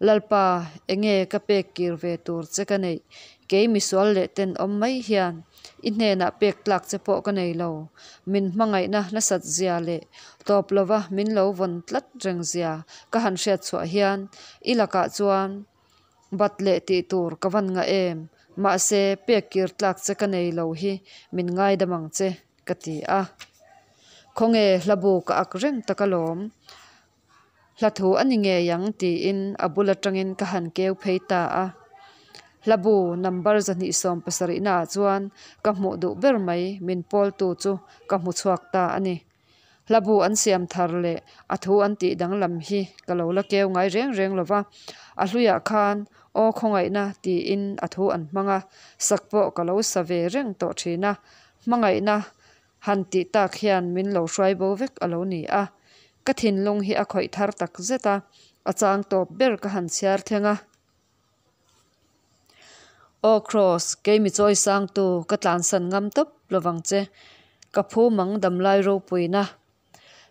Lalpa, enge ka pek kir ve tur che ka neih? Kei misual leh tenawm mai hian i hnenah pek tlak che pawh ka nei lo. Min hmangaihna nasat zia leh tawp lova min lo vawn tlat reng zia ka han hriat chhuah hian i lakah chuan bat leh tih tur ka van ngah em? Mahse, pek kir tlak che ka nei lo hi min ngaidam ang che, ka ti a. Khawnge hlabu ka ak reng tak alawm. Hla thu a ni ngei ang tiin a bul atangin ka han keu phei ta a. Hlabu number 270 naah chuan ka hmuh duh ber mai min pawltu chu ka hmu chhuak ta a ni. Hlabu an siam thar leh a thu an tih danglam hi ka lo la keu ngai reng reng lo va, a hluiah khan aw khawngaihna tiin a thu an hmang a, sak pawh ka lo sa ve reng tawh thin a, hmangaihna Han tih tak hian min lo hruai bo vek a lo ni a, ka thinlung hi a khawih thar tak zet a, a chang tawp ber ka han chhiar thleng a. Aw Kraws, kei mi chawi sangtu ka tlansan ngam tawp lovang che, ka phu mang damlai ropuina.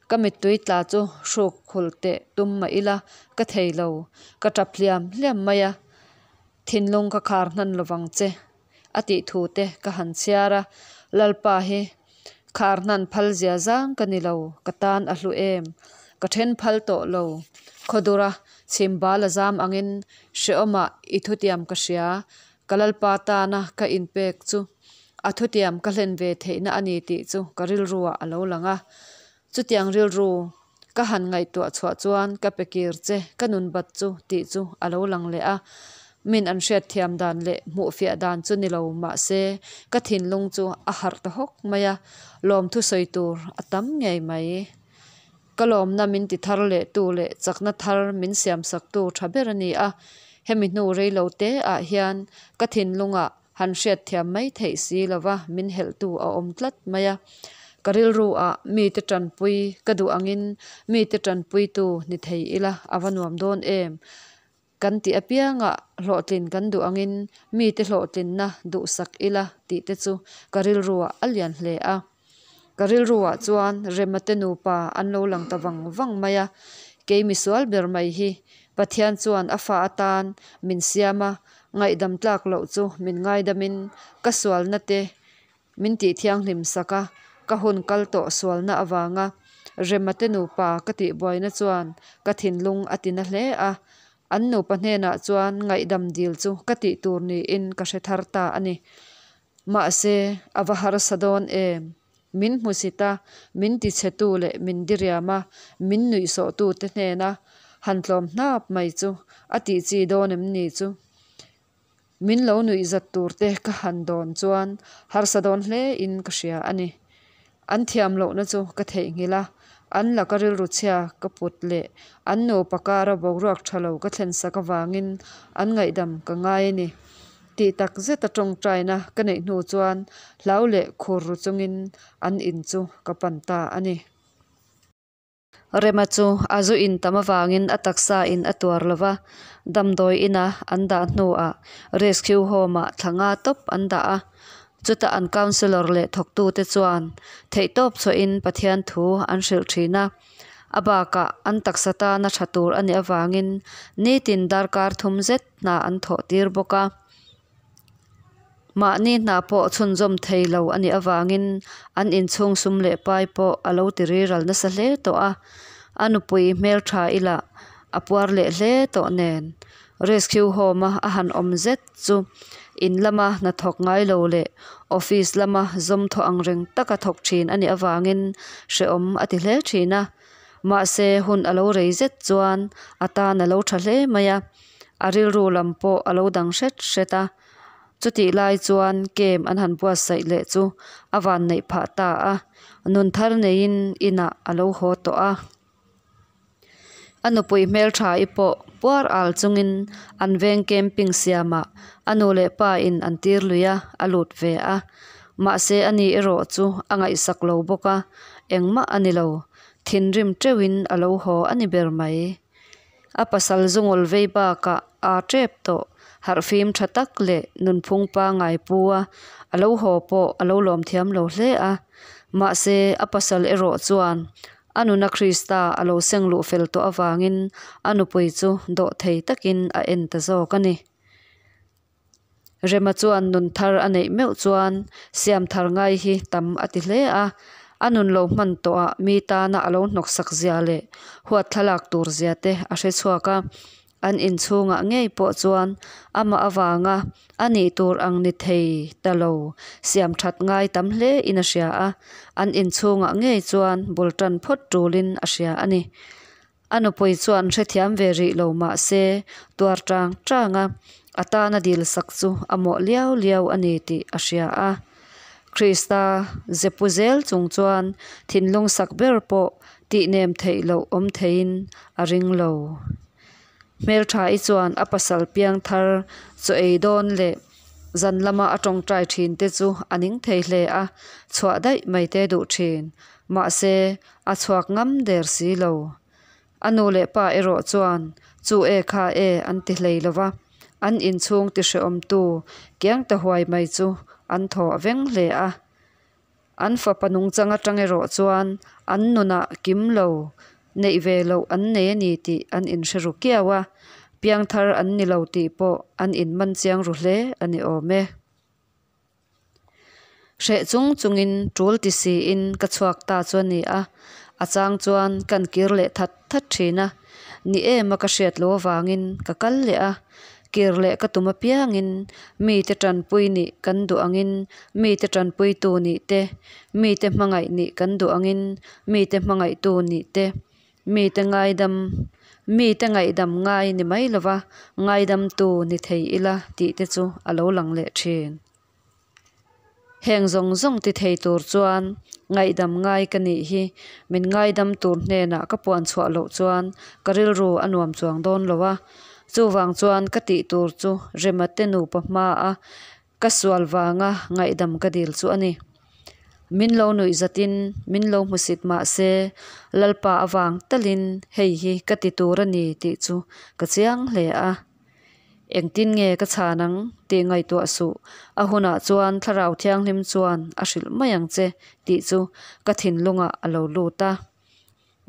Ka mittui tla chu hruk khul teh tum mah ila ka thei lo, ka tap hliam hliam mai a, thinlung ka khar hnan lovang che a tih thu te ka han chhiar a, Lalpa hi khar hnan phal zia zang ka ni lo, ka tan a hlu em, ka then phal tawh lo, khawdura chhim bal a zam angin hrehawmah i thutiam ka hria, ka Lalpa tana ka inpek chu. A thutiam ka hlen ve theihna a ni tih chu ka rilruah a lo lang a. Chutiang rilru ka han ngaihtuah chhuah chuan ka pe kir che ka nun bat chu tih chu a lo lang leh a. Min an hriatthiam dan leh hmuhfiah dan chu ni lo mah se ka thinlung chu a harh ta hawk mai a, lawmthu sawi tur a tam ngei mai. Ka lawmna min ti thar leh tu leh chakna thar min siamsaktu tha ber a ni a, hemi hnu reilo te ah hian ka thinlungah han hriatthiam mai theih si lova min helhtu a awm tlat mai a. Ka rilru ah mite tanpui ka duh angin mite tanpuitu ni thei ila a va nuam dawn em! Kan tih apiangah hlawhtlin kan duh angin mite hlawhtlinna duhsak ila tih te chu ka rilruah a lian hle a. Ka rilruah chuan Rema te nupa an lo lang ta vang vang mai a, kei misual ber mai hi Pathian chuan a fa atan min siam a, ngaihdam tlak loh chu min ngaidamin ka sualna te min tihthianghlim sak a, ka hun kal tawh sualna avanga Rema te nupa ka tihbuaina chuan ka thinlung a tina hle a, an nupa hnenah chuan ngaihdam dil chu ka tih tur niin ka hre thar ta a ni. Mahse, a va harsa dawn em? Min hmusit a, min tichhetu leh min diriam a, min nuihsawhtute hnena han tlawm hnap mai chu a tih chi dawn em ni chu? Min lo nuihzat turte ka han dawn chuan harsa dawn hle in ka hria a ni. An thiam lohna chu ka theihnghilh a, an laka rilru chhia ka put leh an nupa kara boruak tha lo ka thlensak avangin an ngaihdam ka ngai a ni. Tih tak zeta tawngtaina ka neih hnu chuan hlau leh khur ru chungin an in chu ka pan ta a ni. Rema chu a zu in tam avangin a taksa in a tuar lo va, damdawi ina an dah hnuah Rescue Home ah thla nga tawp an dah a. Chuta an counsellor leh thawktute chuan theihtawp chhuahin Pathian thu an hrilh thin a. A bakah an taksa tana tha tur a nih avangin nitin darkar thum zet hna an thawh tir bawk a. Mahni hna pawh chhunzawm thei lo a nih avangin an inchhung sum leh pai pawh a lo ti riral nasa hle tawh a. A nupui hmeltha ila a puar leh hle tawh nen Rescue Home a a han awm zet chu in lama hnathawk ngai lo leh office lama zawm thaw ang reng taka thawk thin a nih avangin hrehawm a ti hle thin a. Mahse hun a lo rei zet chuan a tan a lo tha hle mai a, a rilru lam pawh a lo dang hret hret a. Chutih lai chuan camp an han buatsaih leh chu a vanneih phah ta a, nun thar neiin inah a lo haw tawh a. A nupui hmeltha-i pawh puar al chungin an veng camping siamah a nu leh pa in an tir lui a, a lut ve a. Mahse ani erawh chu a ngaihsak lo bawk a, engmah a ni lo. Thinrim teuhin a lo haw a ni ber mai. A pasal zungawl vei bakah aa tep tawh, harhfim tha tak leh nunphung pangngai pu a, a lo haw pawh a lo lawm thiam lo hle a. Mahse, a pasal erawh chuan a nuna Krista a lo seng luh fel tawh avangin a nupui chu dawhthei takin a en ta zawk a ni. Rema chuan nun thar a neih meuh chuan siam thar ngai hi tam a ti hle a, a nun lo hman tawhah mi tana a lo hnawksak zia leh huat thlalak tur zia te a hre chhuak a, an inchhungah ngei pawh chuan amah avanga a nih tur ang ni thei ta lo siam that ngai tam hle in a hria a, an inchhungah ngei chuan bul tan phawt tulin a hria a ni. A nupui chuan hrethiam ve rih lo mah se tuar tang tang a, a tana dil sak chu a mawh liau liau a ni tih a hria a. Krista zepu zel chung chuan thinlung sak ber pawh tihnem theih loh awm theiin a ring lo. Hmeltha-i chuan a pasal piang thar chaw ei dawn leh zan lama a tawngtai thin te chu a ning thei hle a, chhuah daih mai te duh thin. Mahse, a chhuak ngam der si lo. A nu leh pa erawh chuan chu e kha e an ti hlei lo va, an inchhung ti hrehawmtu kiang ta huai mai chu an thaw a veng hle a. An fapa nungchang atang erawh chuan an nunah kim lo, neih ve loh an nei a ni tih an inhre ru kiau a, piangthar an ni lo tih pawh an inman chiang ru hle a ni awm e. Hreh chung chungin tul ti siin ka chhuak ta chu a ni a, a chang chuan kan kir leh that that thin a, ni em a ka hriat loh avangin ka kal leh a. Kir leh ka tum apiangin mite tanpui nih kan duh angin mite tanpuitu nih te, mite hmangaih nih kan duh angin mite hmangaihtu nih te, mite ngaidam mite ngaihdam ngai ni mai lova ngaidamtu ni thei ila tih te chu a lo lang leh thin. Heng zawng zawng ti thei tur chuan ngaihdam ngai ka nih hi min ngaidam tur hnenah ka puan chhuah loh chuan ka rilru a nuam chuang dawn lo a. Chuvang chuan ka tih tur chu Rema te nupa hma a ka sual vanga ngaihdam ka dil chu a ni. Min lo nuih zatin min lo hmusit mah se Lalpa avang talin hei hi ka ti tur a ni tih chu ka chiang hle a. Engtin nge ka chhan ang tih ngaihtuah suh, a hunah chuan Thlarau Thianghlim chuan a hrilh mai ang che tih chu ka thinlungah a lo lut a.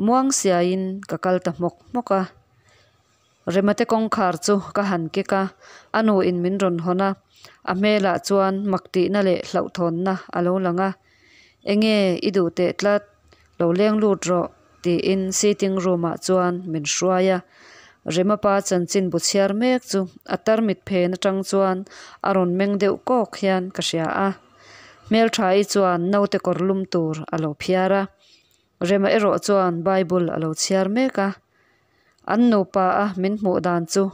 Muang siaiin ka kal ta hmawk hmawk a. Remate kawngkhar chu ka han kek a, a nuin min rawn hawn a, a hmelah chuan mak tihna leh hlauhthawnna a lo lang a. Enge i duh teh tlat, lo leng lut rawh tiin sitting room ah chuan min hruai a. Rema pa chanchin bu chhiar mek chu a tarmit phen atang chuan a rawn meng deuh kawk hian ka hria a. Hmeltha-i chuan naute kawr lum tur a lo phiar a. Rema erawh chuan Bible a lo chhiar mek a. An nupa a min hmuh dan chu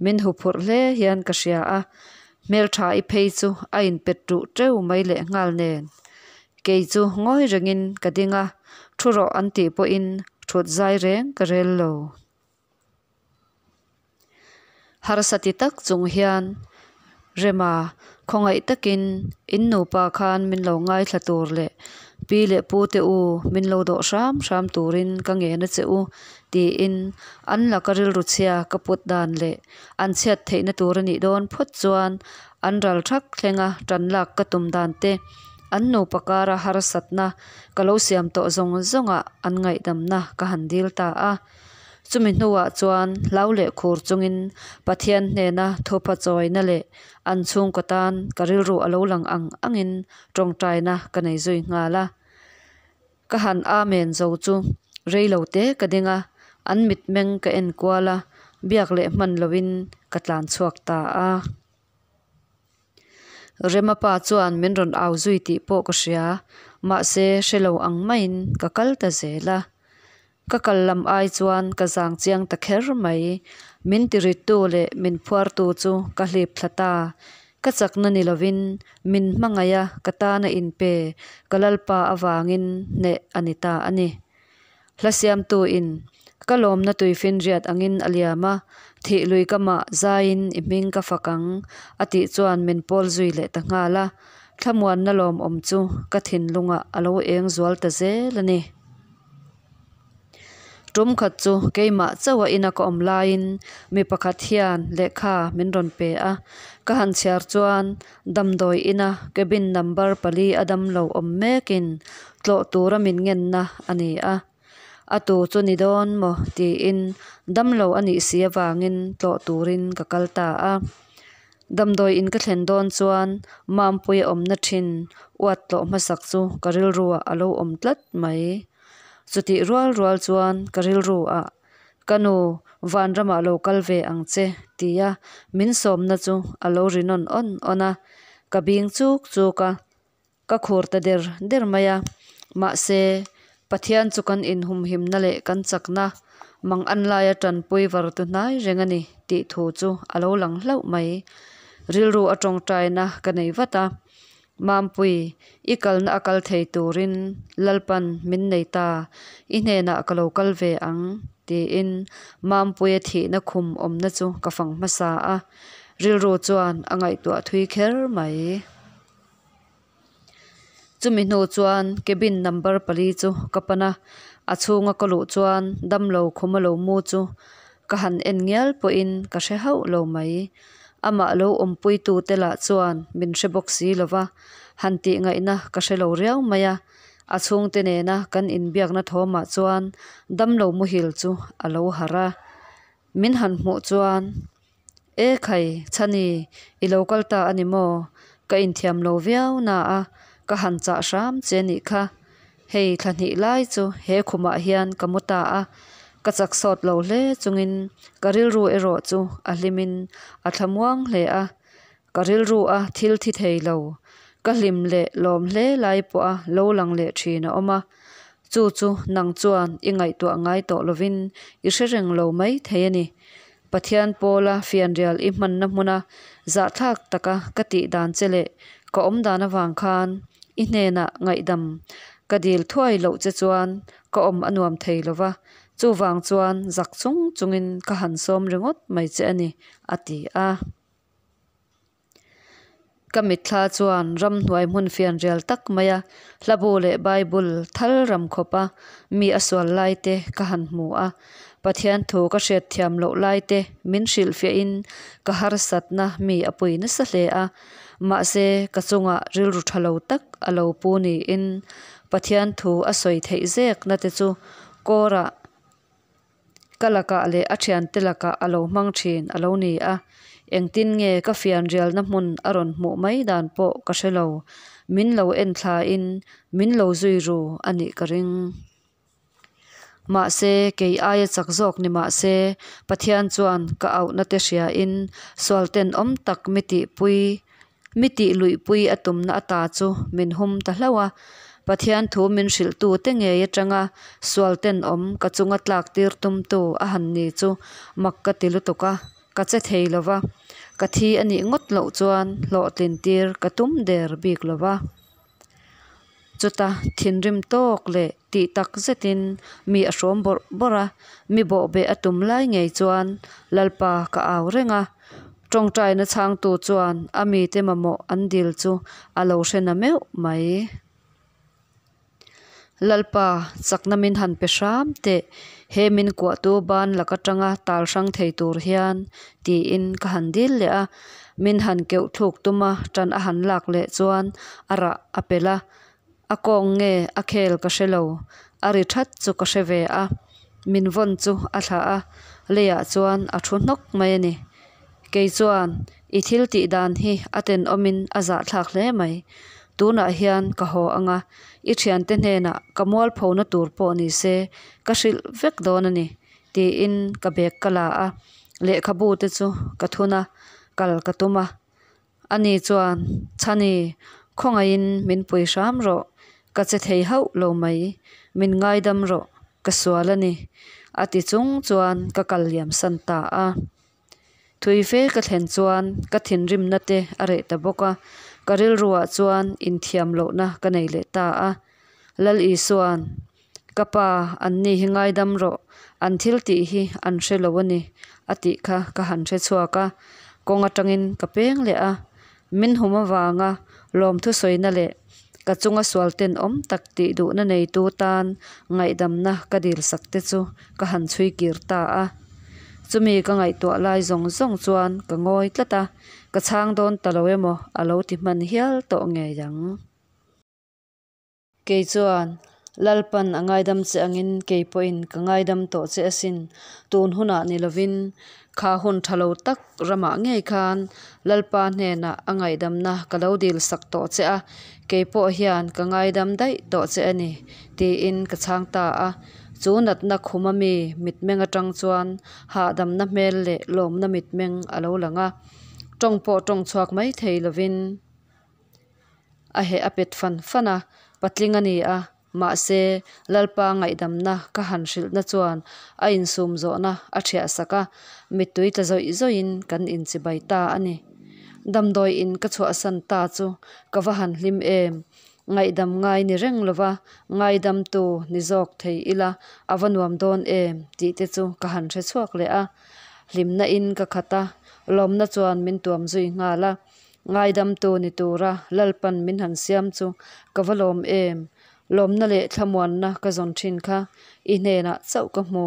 min huphurh hle hian ka hria a, hmeltha-i phei chu a inpet ruh teuh mai leh nghal nen. Kei chu ngawi rengin ka ding a, thu rawh an tih pawhin thut zai reng ka rel lo. Harsa ti tak chung hian Rema khawngaih takin in nupa khan min lo ngaithla tur leh pi leh pu te u min lo dawh hram hram turin ka ngen a che u tiin an laka rilru chhia ka put dan leh an chhiat theihna tur a nih dawn phawt chuan an ral thak thlenga tan lak ka tum dan te an nupa kara harsatna ka lo siam tawh zawng zawngah an ngaihdamna ka han dil ta a. Chumi hnuah chuan hlau leh khur chungin Pathian hnena thupha chawina leh an chhungkaw tan ka rilru a lo lang ang angin tawngtaina ka nei zui nghal a. Ka han Amen zo chu rei lo te ka ding a, an mitmeng ka en kual a, biak leh hman loin ka tlan chhuak ta a. Rema pa chuan min rawn au zui tih pawh ka hria, mahse hre lo ang maiin ka kal ta zel a. Ka kal lam ai chuan ka zang chiang ta kher mai. Min tirittu leh min phuartu chu ka hlip thla ta. Ka chakna ni lovin min hmangaih a, ka tana inpe ka Lalpa avangin hneh a ni ta a ni. Hla siamtu in ka lawmna tuifinriat angin a liam a, thih lui ka mah zaiin i hming ka fak ang a tih chuan min pawl zui leh ta nghal a, thlamuanna lawmawm chu ka thinlungah a lo eng zual ta zel a ni. Tum khat chu keimah chauha ina ka awm laiin mi pakhat hian lehkha min rawn pe a, ka han chhiar chuan damdawi ina cabin number pali a damlo awm mekin tlawh tura min ngenna a ni a. A tu chu ni dawn maw tiin damlo a nih si avangin tlawh turin ka kal ta a. Damdawi in ka thlen dawn chuan Mampuia awmna thin uat tlawh hmasak chu ka rilruah a lo awm tlat mai. Chutih rual rual chuan ka rilruah Ka nu, vanramah lo kal ve ang che tia min sawmna chu a lo ri nawn awn awn a, ka bing chuk chuk a. Ka khur ta der der mai a, mahse, Pathian chu kan inhumhimna leh kan chakna mang an laia tanpui var tu hnai reng a ni tih thu chu a lo lang hlauh mai. Rilru a tawngtaina ka nei vat a, Mampui, i kalna a kal thei turin Lalpan min nei ta, i hnenah ka lo kal ve ang, tiin Mampuia thihna khum awmna chu ka fang hmasa a, rilru chuan a ngaihtuah thui kher mai. Chumi hnu chuan cabin number pali chu ka pan a, a chhunga ka luh chuan damlo khuma lo mu chu ka han en ngial pawhin ka hre hauh lo mai. Amah lo awmpuitu te lah chuan min hre bawk si lo va, han tih ngaihna ka hre lo riau mai a. A chhungte nena kan inbiakna thawmah chuan damlo muhil chu a lo harh a, min han hmuh chuan E khai, Chhani, i lo kal ta a ni maw? Ka inthiam lo viau na a, ka han chah hram che nih kha. Hei thla hnih lai chu he khumah hian ka mu ta a, Ka chak sawt lo hle chungin ka rilru erawh chu a hlimin a thlamuang hle a. Ka rilru a thil thi thei lo, ka hlim leh lawm hle lai pawha lo lang leh thin a awm a. Chu chu nang chuan i ngaihtuah ngai tawh lovin i hre reng lo mai thei a ni. Pathian pawla fianrial i hmanna hmuna zahthlak taka ka tih dan che leh ka awm dan avang khan i hnenah ngaihdam ka dil thuai loh che chuan ka awm a nuam thei lo va, chuvang chuan zak chung chungin ka han sawm ringawt mai che a ni, a ti a. Ka mitthla chuan ramhnuai hmun fianrial tak maia hlabu leh Bible thal ram khawpa mi a sual lai te ka han hmu a. Pathian thu ka hriatthiam loh lai te min hrilhfiahin ka harsatna mi a pui nasa hle a. Mahse, ka chungah rilru tha lo tak a lo pu niin Pathian thu a sawi theih zekna te chu kawrah Ka lakah leh a thiante lakah a lo hmang thin a lo ni a, engtin nge ka fianrialna hmun a rawn hmuh mai dan pawh ka hre lo, min lo en thlain min lo zui ru a nih ka ring. Mahse, kei aia chak zawk ni mah se, Pathian chuan ka auhna te hriain sual tenawm tak mi tihpui Mi tih luihpui a tumna ata chu min hum ta hlauh a, Pathian thu min hrilhtu te ngei atanga sual tenawm ka chunga tlak tir tumtu a han ni chu mak ka ti lutuk a, ka che thei lo va, ka thi a nih ngawt loh chuan hlawhtlin tir ka tum der bik lo va. Chuta thinrim tawk leh tih tak zetin mi a hrawm bawrh bawrh a, mi bawhbeh a tum lai ngei chuan Lalpa ka au reng a. Tawngtaina chhangtu chuan a mite mamawh an dil chu a lo hre na meuh mai. Lalpa, chakna min han pe hram teh, he min kuahtu ban lak atanga tal hrang thei tur hian, tiin ka han dil leh a. Min han keuh thluk tuma tan a han lak leh chuan a rah a pel a. A kawng nge a khel ka hre lo, a ri that chu ka hre ve a. Min vawn chu a thlah a, leiah chuan a thu hnawk mai a ni. Kei chuan, I thil tih dan hi a tenawmin a zahthlak hle mai. Tunah hian ka haw ang a, i thiante hnenah ka mualphona tur pawh ni se ka hrilh vek dawn a ni, tiin ka bag ka la a, lehkhabu te chu ka thun a, kal ka tum a. Ani chuan, Chhani, khawngaihin min pui hram rawh, ka che thei hauh lo mai, min ngaidam rawh, ka sual a ni, a ti chung chuan ka kal liam san ta a. Thui fe ka thlen chuan ka thinrimna te a reh ta bawk a, ka rilruah chuan inthiam lohna ka nei leh ta a. Lal Isua'n, Ka pa, anni hi ngaidam rawh, an thil tih hi an hre lo a ni, a tih kha ka han hre chhuak a, kawng atangin ka peng leh a. Min hum avanga lawmthu sawina leh ka chunga sual tenawm tak tih duhna neitu tan ngaihdamna ka dilsak te chu ka han chhui kir ta a. Chumi ka ngaihtuah lai zawng zawng chuan ka ngawi tlat a, ka chhang dawn ta lo emaw a lo ti hman hial tawh ngei ang. Kei chuan, Lalpan a ngaidam che angin kei pawhin ka ngaidam tawh che asin, tun hunah ni lovin, kha hun tha lo tak ramah ngei khan Lalpa hnenah a ngaihdamna ka lo dil sak tawh che a, kei pawh hian ka ngaidam daih tawh che a ni, tiin ka chhang ta a. Chu natna khuma mi mitmeng atang chuan hahdamna hmel leh lawmna mitmeng a lo lang a, tawng pawh tawng chhuak mai thei lovin, A heh a pet fan fan a, patling a ni a, mahse Lalpa ngaihdamna ka han hrilhna chuan a insum zawhna a thiah sak a, mittui tla zawih zawihin kan inchibai ta a ni. Damdawi in ka chhuahsan ta chu ka va han hlim em! Ngaihdam ngai ni reng lova ngaidamtu ni zawk thei ila a va nuam dawn em tih te chu ka han hre chhuak leh a. Hlimna in ka khat a, lawmna chuan min tuam zui nghal a. Ngaidamtu ni tura Lalpan min han siam chu ka va lawm em! Lawmna leh thlamuanna ka zawn thin kha i hnenah chauh ka hmu.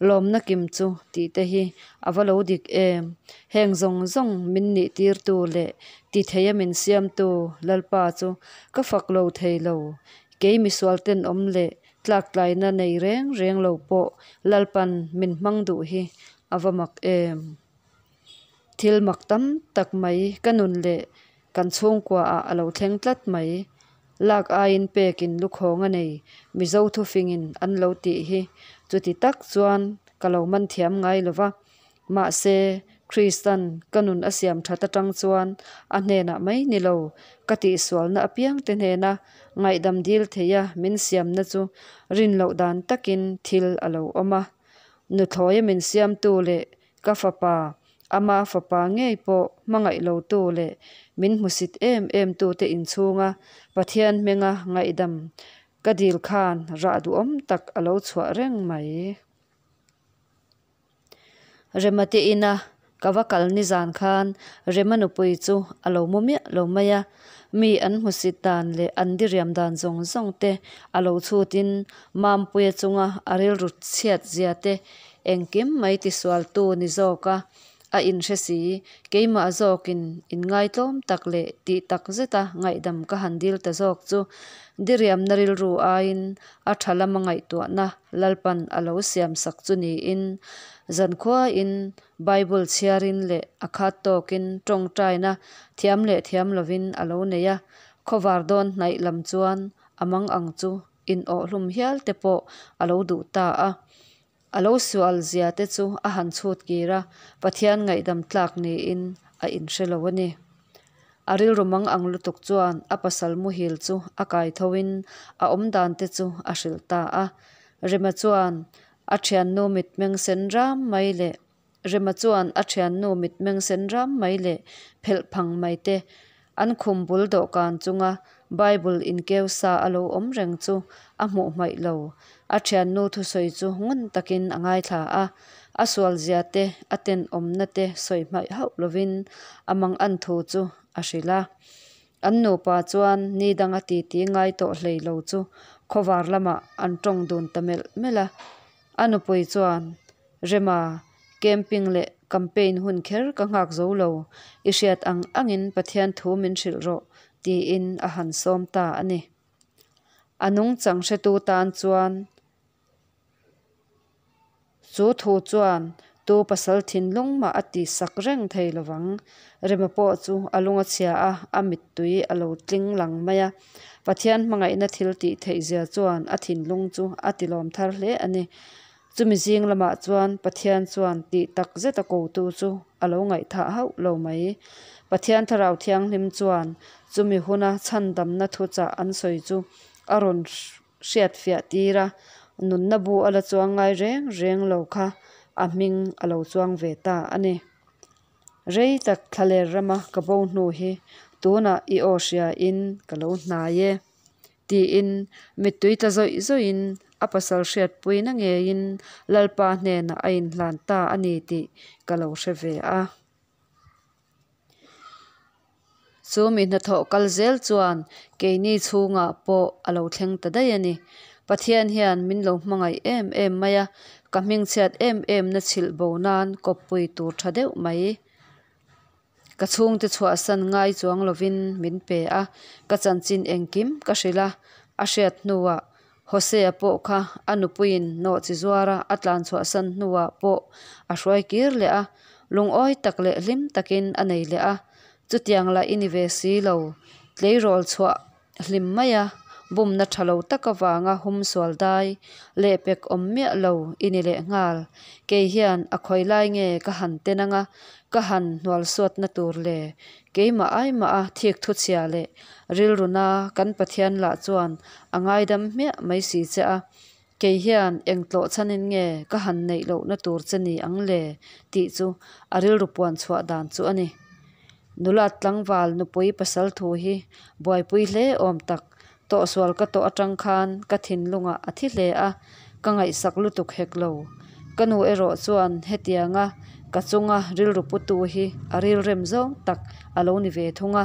Lawmna kim chu tih te hi a va lo dik em! Heng zawng zawng min nih tirtu leh ti theia min siamtu Lalpa chu ka fak lo thei lo. Kei misual tenawm leh tlaktlaina nei reng reng lo pawh Lalpan min hmang duh hi a va mak em! Thil mak tam tak mai ka nun leh kan chhungkua ah a lo thleng tlat mai. Lak aiin pekin lukhawng a nei, Mizo thufingin an lo tih hi chuti tak chuan ka lo man thiam ngai lo va. Mahse, Kristan ka nun a siam that atang chuan a hnenah mai ni lo, ka tihsualna apiangte hnena ngaihdam dil theia min siamna chu rin loh dan takin thil a lo awm a. Nuthlawia min siamtu leh ka fapa, ama fapa ngei pawh hmangaih lotu leh min hmusit em em tute inchhunga Pathian hmenga ngaihdam ka dil khan rah duhawm tak a lo chhuah reng mai. Rema te ina ka va kal nizan khan Rema nupui chu a lo mu miah lo mai a, mi an hmusit dan leh an diriam dan zawng zawng te a lo chhutin Mampuia chunga a rilru chhiat zia te engkim mai tisualtu ni zawka a inhre si, keimah zawkin inngaitlawm tak leh tih tak zeta ngaihdam ka han dil ta zawk chu diriamna rilru aiin a tha lama ngaihtuahna Lalpan a lo siamsak chu niin zankhuain Bible chhiarin leh a khat tawkin tawngtaina thiam leh thiam lovin a lo nei a, khawvar dawn hnaih lam chuan a mang ang chu inawhhlum hial te pawh a lo duh ta a. A lo sual zia te chu a han chhut kir a, Pathian ngaihdam tlak niin a inhre lo a ni. A rilru mang ang lutuk chuan a pasal muhil chu a kai thoin a awmdan te chu a hrilh ta a. Rema chuan a thiannu mitmeng sen ram mai leh Rema chuan a thiannu mitmeng sen ram mai leh phelh phang mai te an khum bul dawhkan chunga Bible inkeu sa a lo awm reng chu a hmuh hmaih lo. A thiannu thusawi chu ngun takin a ngaithla a, a sualzia te, a tenawmna te sawi hmaih hauh lovin a mangan thu chu a hrilh a. An nupa chuan ni danga titi ngai tawh hlei lo chu khawvar lamah an tawng dun ta melh melh a. A nupui chuan, Rema, camping leh campaign hun kher ka nghak zo lo, i hriat ang angin Pathian thu min hrilh rawh, tiin a han sawm ta a ni. A nungchang hretu tan chuan chu thu chuan tu pasal thinlung mah a ti sak reng thei lovang. Rema pawh chu a lung a chhia a, a mittui a lo tling lang mai a. Pathian hmangaihna thil tih theih zia chuan a thinlung chu a ti lawm thar hle a ni. Chumi zing lamah chuan Pathian chuan tih tak zeta kotu chu a lo ngaihthah hauh lo mai. Pathian Thlarau Thianghlim chuan chumi huna chhandamna thuchah an sawi chu a rawn hriatfiah tir a, nunna bu a la chuang ngai reng reng lo kha a hming a lo chuang ve ta a ni. Rei tak thlaler rama ka bo hnu hi tunah i aw hriain ka lo hnai e. Tiin mittui tla zawih zawihin a pasal hriatpuina ngeiin Lalpa hnenah a inhlan ta a ni tih ka lo hre ve a. Chu mi hnathawh kal zel chuan keini chhungah pawh a lo thleng ta daih a ni. Pathian hian min lo hmangaih em em mai a, ka hmingchhiat em em na chhilh bo nan kawppui tur tha deuh mai. Ka chhungte chhuahsan ngai chuang lovin min pe a, ka chanchin engkim ka hrilh a, a hriat hnuah Hosea pawh kha a nupuiin nawhchi zuara a tlan chhuahsan hnuah pawh a hruai kir leh a, lungawi tak leh hlim takin a nei leh a. Chutiang lah i ni ve si lo, tleirawl chhuah hlim mai a, bumna tha lo tak avanga hum sual dai leh pek awm miah lo i ni leh nghal. Kei hian a khawi lai nge ka han ten anga ka han hnual suatna tur le? Keimah ai mah a thik thu chhia leh rilruna kan Pathian lah chuan a ngaidam hmiah mai si che a, kei hian eng tlawh chhanin nge ka han neih lohna tur che ni ang le tih chu a rilru puan chhuah dan chu a ni. Nula tlangval nupui pasal thu hi buaipui hle awm tak, tawhsual ka tawh atang khan ka thinlungah a thi hle a, ka ngaihsak lutuk hek lo. Ka nu erawh chuan hetianga ka chunga rilru putu hi a rilrem zawng tak a lo ni ve thung a,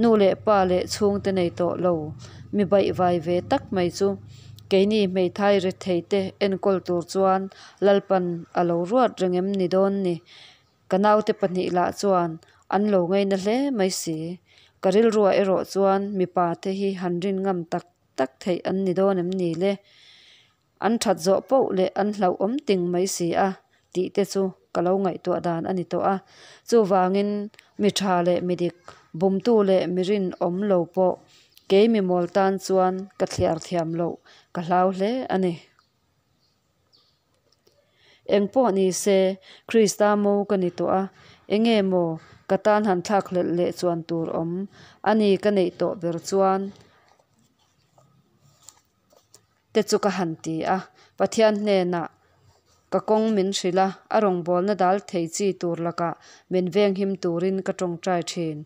nu leh pa leh chhungte nei tawh lo, mi baihvai ve tak mai chu keini hmeithai rethei te enkawl tur chuan Lalpan a lo ruat reng em ni dawn ni? Ka naute pahnih lah chuan an lo ngaina hle mai si. Ka rilruah erawh chuan mipa te hi han rin ngam tak tak theih an ni dawn em ni le? An that zawh poh leh an hlauhawm ting mai si a tih te chu ka lo ngaihtuah dan a ni tawh a. Chuvangin mi tha leh mi dik, bumtu leh mi rinawm lo pawh Kei mi mawl tan chuan ka thliar thiam loh ka hlau hle a ni. Eng pawh ni se, Krista mo ka ni tawh a, enge maw ka tan han thlakhlelh leh chuan tur awm a ni ka neih tawh ber chuan te chu ka han ti a, Pathian hnenah ka kawng min hrilh a, a rawngbawlna dal thei chi tur lakah min venghim turin ka tawngtai thin.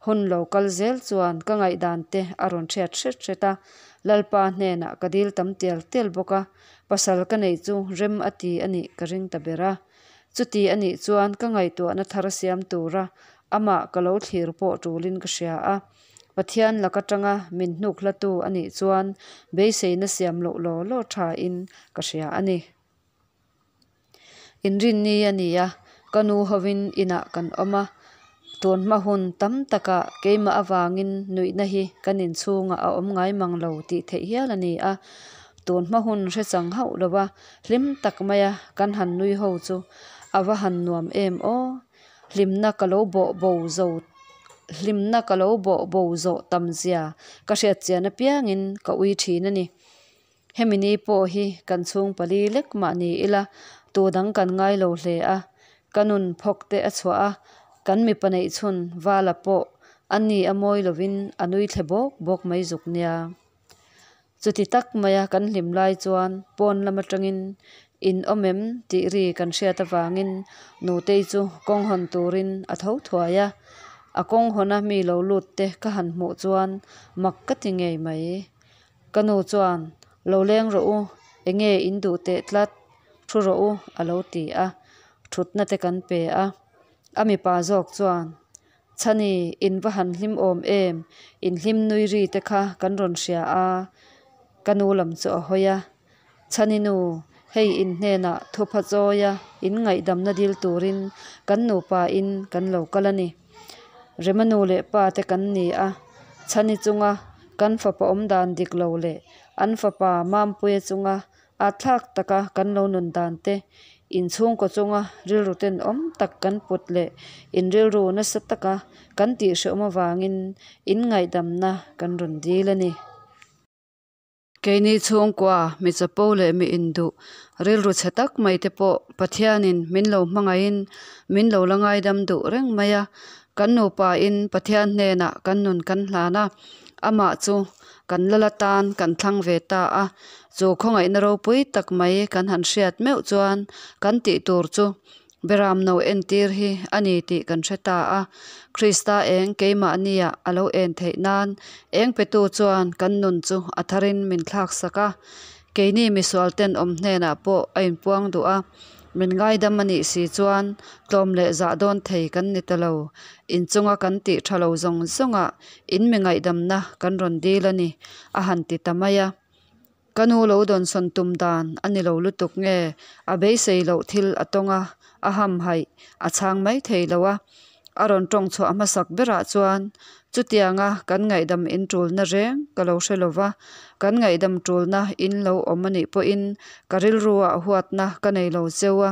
Hun lo kal zel chuan ka ngaihdan te a rawn hriat hret hret a, Lalpa hnenah ka dil tam tial tial bawk a, pasal ka neih chu rem a ti a nih ka ring ta ber a. Chuti a nih chuan ka ngaihtuahna thar siam tura amah ka lo thlir pawh tulin ka hria a, Pathian lak atanga min hnuk hlatu a nih chuan beiseina siam loh law law thain ka hria a ni. Inrinni a ni a, ka nu hovin inah kan awm a, tun hma hun tam takah keimah avangin nuihna hi kan inchhungah a awm ngai mang lo tih theih hial a ni a, tun hma hun hre chang hauh lo a, hlim tak maia kan han nui ho chu a va han nuam em aw! Hlimna ka lo bawh bo zo hlimna ka lo bawh bo zawh tam zia ka hriat chian apiangin ka ui thin a ni. Hemi ni pawh hi kan chhung pali lek mah ni ila tu dang kan ngai lo hle a, ka nun phawk te a chhuah a, kan mipa neih chhun Vala pawh a ni a mawi lovin a nui thle bawk bawk mai zuk nia. Chuti tak maia kan hlim lai chuan pawn lam atangin in awm em tih ri kan hriat avangin Nutei chu kawng hawn turin a tho thuai a, a kawng hawna mi lo lut te ka han hmuh chuan mak ka ti ngei mai. Ka nu chuan, Lo leng rawh u, enge in duh teh tlat, thu rawh u a lo ti a, thutna te kan pe a. A mipa zawk chuan, Chhani, in va han hlim awm em, in hlim nui ri te kha kan rawn hria a ka nu lam chu a hawi a. Chhani nu, hei in hnenah thupha chawi a in ngaihdamna dil turin kan nupa in kan lo kal a ni. Rema nu leh pa te kan ni a, Chhani chunga kan fapa awmdan dik lo leh an fapa Mampuia chunga atthlak taka kan lo nun dan te, inchhungkaw chunga rilru tenawm tak kan put leh in rilru nasa taka kan tihhrehawm avangin in ngaihdamna kan rawn dil a ni. Keini chhungkua, mi chapo leh mi induh, rilru chhe tak mai te pawh Pathianin min lo hmangaihin min lo la ngaidam duh reng mai a. Kan nupain Pathian hnenah kan nun kan hlan a, amah chu kan lal atan kan thlang ve ta a. Chu khawngaihna ropui tak mai kan han hriat meuh chuan kan tih tur chu Beram no entir hi a ni tih kan hre ta a, Krista eng keimahnia a lo en theih nan eng petu chuan kan nun chu a tharin min thlak sak a. Keini misual tenawm hnenah pawh a inpuang duh a, min ngaidam a nih si chuan tlawm leh zah dawn thei kan ni ta lo. Inchunga kan tih tha lo zawng zawngah in mi ngaihdamna kan rawn dil a ni, a han ti ta mai a. Ka nu lo dawnsawn tum dan a ni lo lutuk nge a beisei loh thil a tawng a, a hamhaih a chhang mai thei lo a. A rawn tawng chhuah hmasak berah chuan chutianga kan ngaihdam in tulna reng ka lo hre lo va, kan ngaihdam tulna in lo awm a nih pawhin ka rilruah huatna ka nei lo cheu a,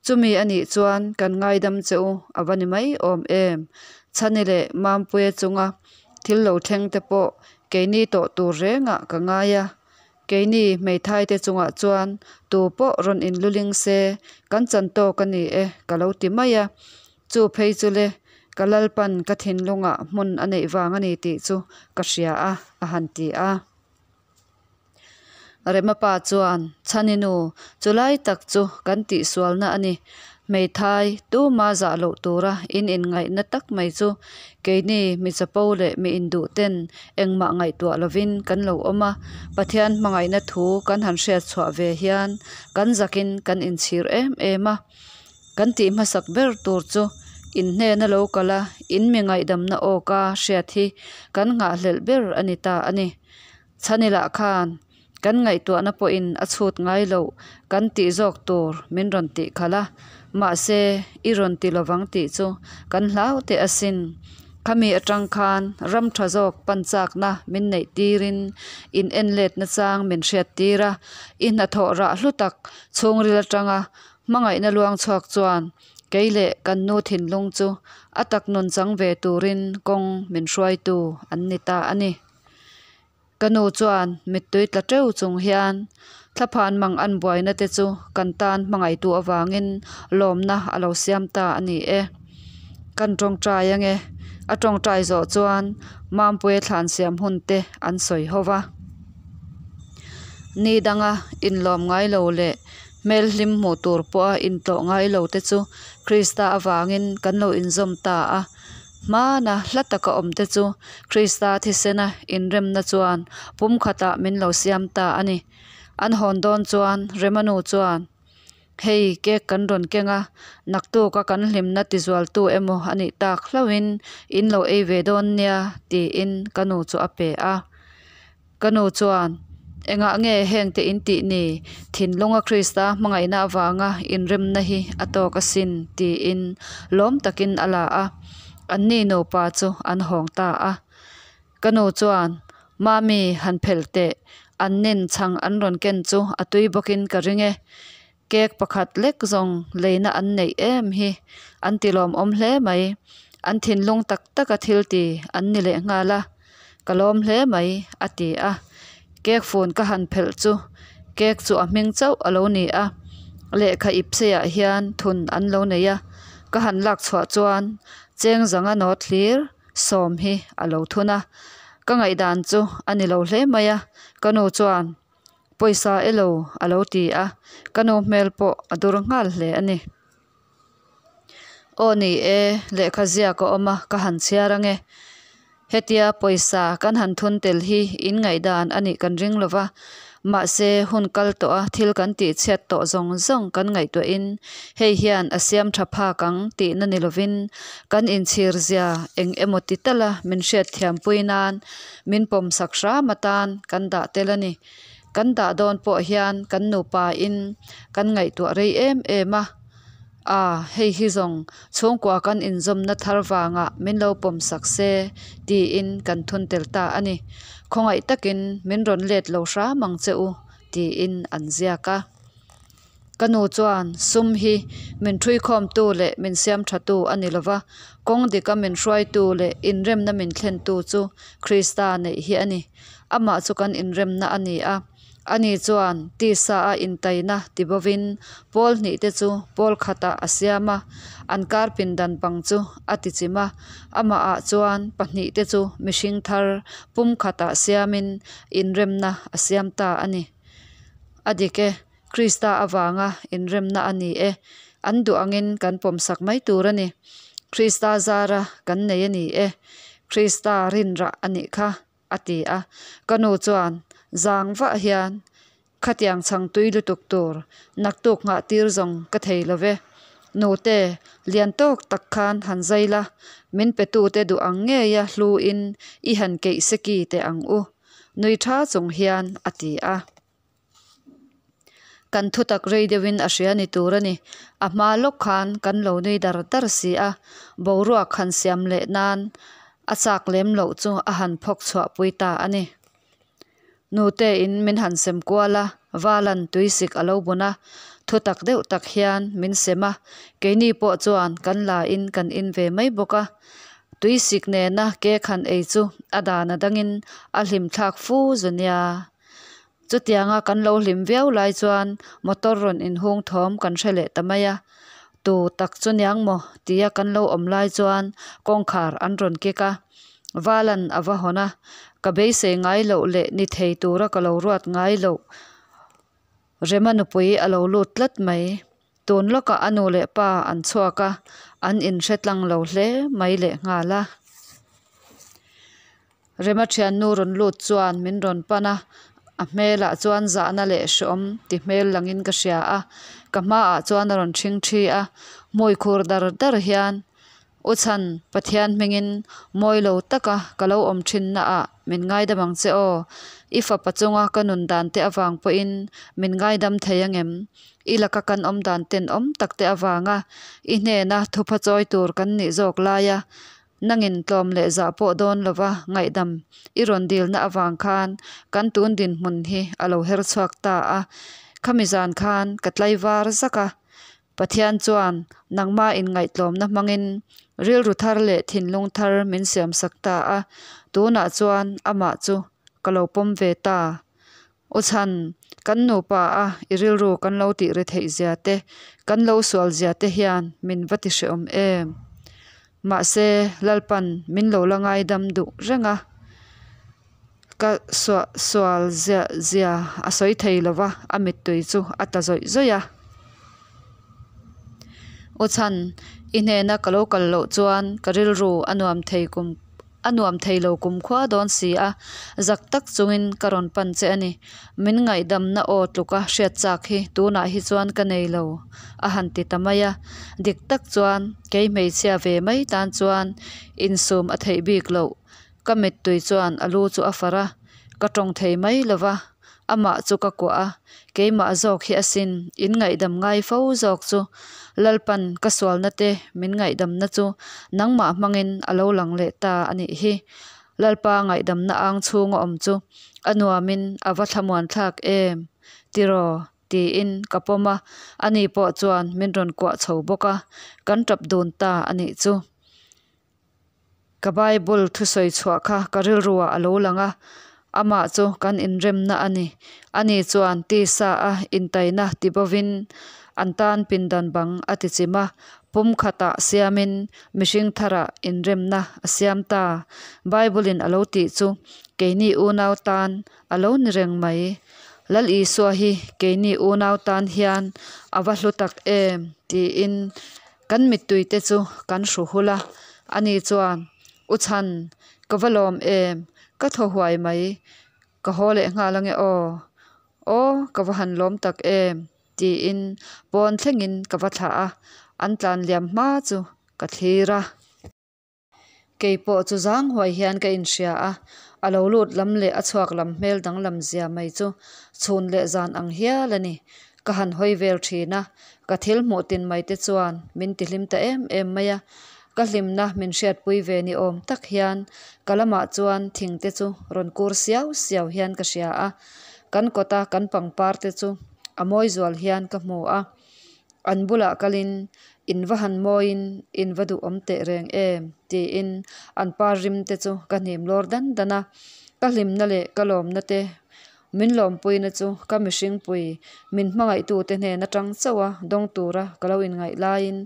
chumi a nih chuan kan ngaidam che u a va ni mai awm em? Chhani leh Mampuia chunga thil lo thleng te pawh keini tawh tur rengah ka ngai a, keini hmeithai te chungah chuan tu pawh rawn inluling se kan chan tawk a ni e ka lo ti mai a, chu phei chu le ka Lalpan ka thinlungah hmun a neih vang a ni tih chu ka hria a a han ti a. Rema pa chuan, Chhani nu, chu lai tak chu kan tihsualna a ni. Hmeithai, tuma zah loh tura in inngaihna tak mai chu keini mi chapo leh mi induh ten engmah ngaihtuah lovin kan lo awm a. Pathian hmangaihna thu kan han hriat chhuah ve hian kan zakin kan inchhir em em a. Kan tih hmasak ber tur chu in hnena lo kal a, in mi ngaihdamna awka hriat hi kan nghahhlelh ber a ni ta a ni. Chhanilah khan kan ngaihtuahna pawhin a chhut ngai loh kan tih zawk tur min rawn tih khalh a, mahse i rawn ti lovang tih chu kan hlau teh asin. Khami atang khan ram tha zawk pan chakna min neih tirin in en letna chang min hriat tir a, i hnathawh rah hlu tak chhungril atanga hmangaihna luang chhuak chuan kei leh kan nu thinlung chu a tak nun chang ve turin kawng min hruaitu an ni ta a ni. Ka nu chuan mittui tla teuh chung hian thlaphan mang an buaina te chu kan tan hmangaihtu avangin lawmna a lo siam ta a ni e. Kan tawngtai ange. A tawngtai zawh chuan Mampuia thlan siam hun te an sawi ho va. Ni danga inlawm ngai lo leh hmel hlim hmuh tur pawha intlawh ngai lo te chu Krista avangin kan lo inzawm ta a. Hmana hla taka awm te chu Krista thisena inremna chuan pumkhatah min lo siam ta a ni. An hawn dawn chuan Remanu chuan, Hei cake kan rawn keng a, naktuka kan hlimna tizualtu emaw a nih tak hlauhin in lo ei ve dawn nia tiin ka nu chu a pe a. Ka nu chuan, Engah nge hengte in tih ni? Thinlunga Krista hmangaihna avanga inremna hi a tawk asin tiin lawm takin a la a. Anni nupa chu an hawng ta a. Ka nu chuan, Mami, han phelh teh, an nin chhang an rawn ken chu a tui bawkin ka ring e. Cake pakhat lek zawng leina an neih em hi an ti lawmawm hle mai. An thinlung tak taka thil ti an ni leh nghal a, ka lawm hle mai, a ti a. Cake fun ka han phelh chu cake chu a hming chauh a lo ni a, lehkha ip seiah hian thun an lo nei a. Ka han lak chhuah chuan cheng zanga nawt hlir sawm hi a lo thun a. Ka ngaihdan chu a ni lo hle mai a, ka nu chuan Pawisa elo a lo ti a, ka nu hmel pawh a dur nghal hle a ni. Aw ni e, lehkha ziak a awm a, ka han chhiar ange. Hetia pawisa kan han thun tel hi in ngaihdan a nih kan ring lova, mahse hun kal tawh a thil kan tih chhiat tawh zawng zawng kan ngaihtuahin hei hian a siam tha phak ang tihna ni lovin kan inchhir zia eng emaw ti tala min hriatthiampui nan min pawmsak hram atan kan dah tel a ni. Kan dah dawn pawh hian kan nupa in kan ngaihtuah rei em em a, A, hei hi zawng chhungkua kan inzawmna thar vangah min lo pawmsak se tiin kan thun tel ta a ni. Khawngaih takin min rawn let lo hram ang che u tiin an ziak a. Ka nu chuan sum hi min ṭhuikhawmtu leh min siam ṭhatu a ni lova, kawng dika min hruaitu leh inremna min thlentu chu Krista neih hi a ni. Amah chu kan inremna a ni a. Ani chuan tisa a intaina ti bovin pawl hnihte chu pawl khatah a siam a, an kar pindan bang chu a ti chim a. Amahah chuan pahnihte chu mihring thar pum khatah siamin inremna a siam ta a ni. A dik e, Krista avanga inremna a ni e. An duh angin kan pawmsak mai tur a ni. Krista zara kan nei a ni e. Krista rinrah a nih kha. A ti a. Ka nu chuan zang vah hian, Khatiang chhang tui lutuk tur naktuk nghah tir zawng ka thei lo ve. Nute, lian tawk tak khan han zai la, min petute duh ang ngeia hluin i han keih seki teh ang u, nui tha chung hian a ti a. Kan thutak rei deuhin a hria ni tur a ni. A hma lawk khan kan lo nui dar dar si a, boruak han siam leh nan a chak lem loh chu a han phawk chhuah pui ta a ni. Nute in min han sem kual a, Valan tuisik a lo bun a, thutak deuh tak hian min sem a, keini pawh chuan kan la in kan in ve mai bawk a. Tuisik nena cake han ei chu a dan a dangin a hlim thlak fu zu nia. Chutianga kan lo hlim viau lai chuan motor rawn inhung thawm kan hre leh ta mai a, tu tak chu niang maw tia kan lo awm lai chuan kawngkhar an rawn kik a, Valan a va hawn a, ka beisei ngai loh leh ni thei tura ka lo ruat ngai loh Rema nupui a lo lut tlat mai. Tun lawkah a nu leh pa an chhuak a, an inhre tlang lo hle mai lehnghal a. Rema thiannu rawn lut chuan min rawn pan a, a hmelah chuan zahna leh hreawm ti hmel langin ka hria a, ka hmaah chuan a rawn ṭhing ṭhi a, hmui khur dar dar hian, U Chhan, Pathian hmingin mawi lo taka ka lo awm ṭhinna ah min ngaidam ang che aw, i fapa chunga ka nun dan te avang pawhin min ngaidam thei angem? I laka kan awm dan tenawm tak te avanga i hnena thupha chawi tur kan nih zawk laia Nangin tlawm leh zah pawh dawn lova ngaihdam i rawn dilna avang khan kan tun dinhmun hi a lo her chhuak ta a. Khami zan khan ka tlaivar zak a. Pathian chuan nangma inngaihtlawmna hmangin rilru thar leh thinlung thar min siamsak ta a. Tunah chuan amah chu ka lo pawm ve ta. U Chhan, kan nupa a i rilru kan lo tih retheih zia te, kan lo sual zia te hian min va ti hreawm em. Mahse, Lalpan min lo la ngaidam duh reng a, ka sual zia a sawi thei lo va, a mittui chu a tla zawih zawih a. U Chhan, i hnena ka lo kal loh chuan ka rilru a nuam thei kum a nuam thei lo kumkhua dawn si a, zak tak chungin ka rawn pan che a ni. Min ngaihdamna aw tluka hriat chak hi tunah hi chuan ka nei lo, a han ti ta mai a. Dik tak chuan kei hmeichhia ve mai tan chuan insum a theih bik loh. Ka mittui chuan a lu chu a far a, ka tawng thei mai lo va, amah chu ka kuah a, keimah zawk hi asin in ngaihdam ngai fo zawk chu. Lalpan ka sualna te min ngaihdamna chu nangmah hmangin a lo lang leh ta a nih hi. Lalpa ngaihdamna ang chhunga awm chu a nuamin a va thlamuan thlak em? Tiraw? Tiin ka pawm a, ani pawh chuan min rawn kuah chho bawk a, kan tap dun ta a nih chu. Ka Bible thusawi chhuah kha ka rilruah a lo lang a, amah chu kan inremna a ni. Ani chuan tisa a intaina ti bovin an tan pindan bang a ti chim a, pumkhatah siamin mihring tharah inremna a siam ta. Bible-in a lo tih chu keini unau tan a lo ni reng mai. Lal Isua hi keini unau tan hian a va hlu tak em? tiin Kan mittui te chu kan hru hul a, ani chuan, U Chhan, ka va lawm em, ka thaw huai mai, ka haw leh nghal ange aw. Aw, ka va han lawm tak em, tiin pawn thlengin ka va thlah a, an tlan liam hma chu ka thlir a. Kei pawh chu zang huai hian ka inhria a, a lo lut lam leh a chhuak lam hmel danglam zia mai chu chhun leh zan ang hial a ni. Ka han hawi vel thin a, ka thil hmuh tin mai te chuan min tihlim ta em em mai a. Ka hlimna min hriatpui ve ni awm tak hian ka lamah chuan thing te chu rawn kur siau siau hian ka hria a, kan kawta kan pangpar te chu a mawi zual hian ka hmu a. An bulah kalin, In va han mawiin in va duhawm teh reng em? tiin an pa rim te chu ka hnim lawr dan dan a. Ka hlimna leh ka lawmna te min lawmpuina chu ka mihringpui min hmangaihtute hnen atang chauh a dawng tura ka lo inngaih laiin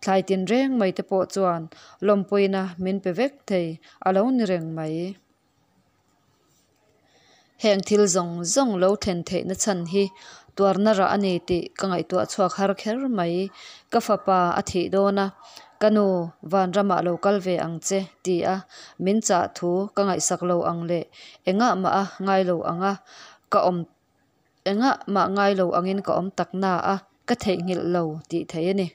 thlai tinreng mai te pawh chuan lawmpuina min pe vek thei a lo ni reng mai. Heng thil zawng zawng lo thlen theihna chhan hi tuarna rah a ni tih ka ngaihtuah chhuak har kher mai. Ka fapa a thih dawn a, Ka nu, vanramah lo kal ve ang che ti a min chah thu ka ngaihsak lo ang leh engah mah a ngai lo ang a, ka awm engah mah ngai lo angin ka awm tak na a, ka theihnghilh lo tih theih a ni.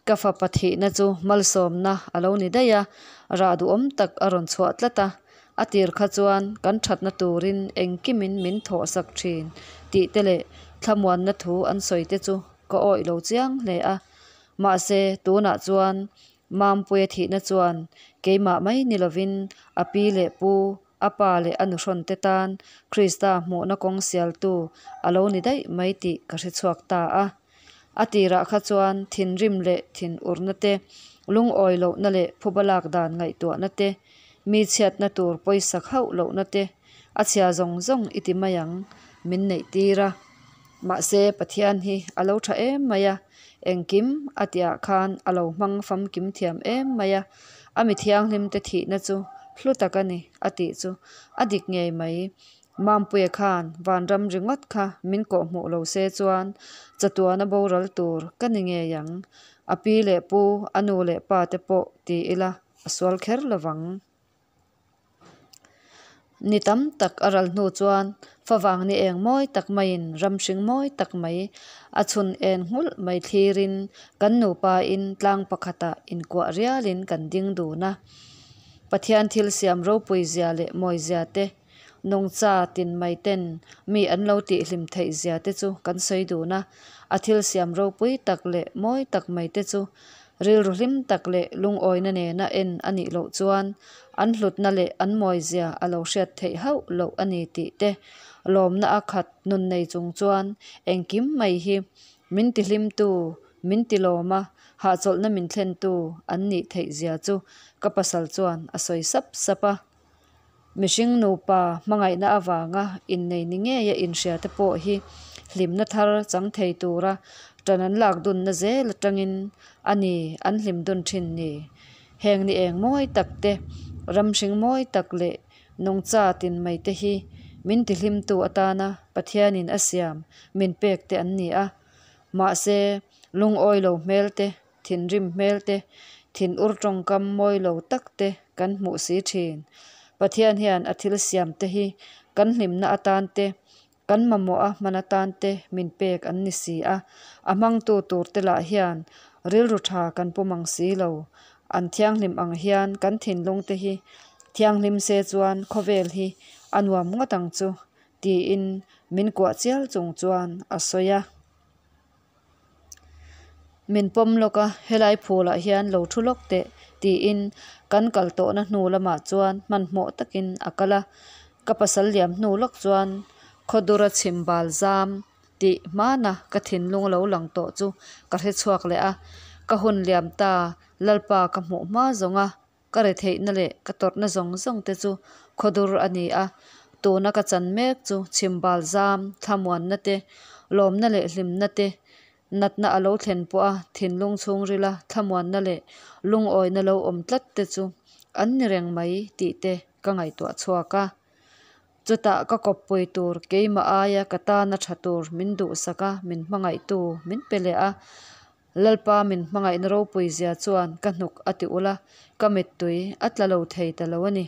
Ka fapa thihna chu malsawmna a lo ni daih a, rah duhawm tak a rawn chhuah tlat a. A tir kha chuan kan thatna turin engkimin min thawhsak thin tih te leh thlamuanna thu an sawi te chu ka awih lo chiang hle a. Mahse, tunah chuan Mampuia thihna chuan keimah mai ni lovin a pi leh pu, a pa leh a nuhrawn te tan Krista hmuhna kawng sialtu a lo ni daih mai tih ka hrechhuak ta a. A tirah kha chuan thinrim leh thinurna te, lungawi lohna leh phuba lak dan ngaihtuahna te, mi chhiatna tur pawisak hauh lohna te, a chhia zawng zawng i ti mai ang, min neih tir a. Mahse, Pathian hi a lo tha em mai a, engkim a tihah khan a lo hmang famkim thiam em mai a, a mi thianghlimte thihna chu hlu tak a ni a tih chu a dik ngei mai. Mampuia khan vanram ringawt kha min kawhhmuh lo se chuan chatuana boral tur ka ni ngei ang. A pi leh pu, a nu leh pa te pawh ti ila a sual kher lovang. Ni tam tak a ral hnu chuan favang ni eng mawi tak maiin ram hring mawi tak mai a chhun en nghulh mai thlirin kan nupain tlang pakhatah inkuah rialin kan ding dun a. Pathian thil siam ropui zia leh mawi zia te Nungcha tin mai ten mi an lo tihhlim theih zia te chu kan sawi dun a, a thil siam ropui tak leh mawi tak mai te chu rilru hlim tak leh lungawina nena en a nih loh chuan an hlutna leh an mawi zia a lo hriat theih hauh loh a ni tih te lawmna a khat nun nei chung chuan engkim mai hi min tihlimtu, min tilawm a, hahchawlhna min thlentu an nih theih zia chu ka pasal chuan a sawi sap sap a. Mihring nupa hmangaihna avanga innei ni ngeia inhria te pawh hi hlimna thar chang thei tura ṭan an lak dunna zel aṭangin a ni an hlim dun ṭhin ni. Heng ni eng mawi tak te, ram hring mawi tak leh nungcha tin mai te hi min tihlimtu atana Pathianin a siam min pek te an ni a. Mahse, lungawi lo hmel te, thinrim hmel te, thinur tawngkam mawi lo tak te kan hmuh si thin. Pathian hian a thil siam te hi kan hlimna atan te, kan mamawh a hman atan te min pek an ni si a. A hmangtu tur te lah hian rilru tha kan pu mang si lo. An thianghlim ang hian kan thinlung te hi thianghlim se chuan khawvel hi a nuam ngawt ang chu, tiin min kuah chial chung chuan a sawi a. Min pawm lawk a, helai phulah hian lo thu lawk teh, tiin kan kal tawhna hnu lamah chuan hmanhmawh takin a kal a. Ka pasal liam hnu lawk chuan Khawdura chhim bal zam tih hmana ka thinlung lo lang tawh chu ka hre chhuak leh a. Ka hun liam ta, Lalpa ka hmuh hma zawng a, Ka retheihna leh ka tawrhna zawng zawng te chu khawdur a ni a, tuna ka chan mek chu chhimbal zam, thlamuanna te, lawmna leh hlimna te, natna a lo thlen pawha thinlung chhungrila thlamuanna leh lungawina lo awm tlat te chu an ni reng mai tih te ka ngaihtuah chhuak a. Chutah ka kawppui tur keimah aia ka tana tha tur min duhsak a, min hmangaihtu min pe leh a. Lalpa min hmangaihna ropui zia chuan ka hnuk a ti ulh a, ka mittui a tla lo thei ta lo a ni.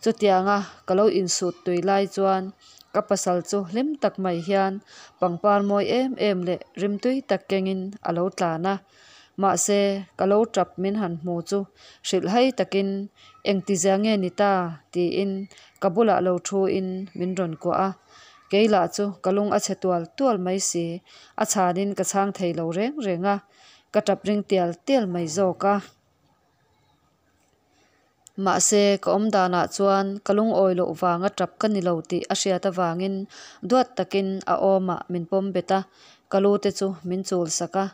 Chutianga ka lo insut tui lai chuan ka pasal chu hlim tak mai hian pangpar mawi em em leh rimtui tak kengin a lo tlan a. Mahse, ka lo tap min han hmu chu hrilhhai takin engtizia nge ni ta? tiin ka bulah lo thuin min rawn kuah a. Kei lah chu ka lung a chhe tual tual mai si, a chhanin ka chhang thei lo reng reng a, ka tap ring tial tial mai zawk a. Mahse, ka awm danah chuan ka lungawi loh vanga tap ka ni lo tih a hriat avangin duat takin a awmah min pawm bet a, ka lu te chu min chul sak a.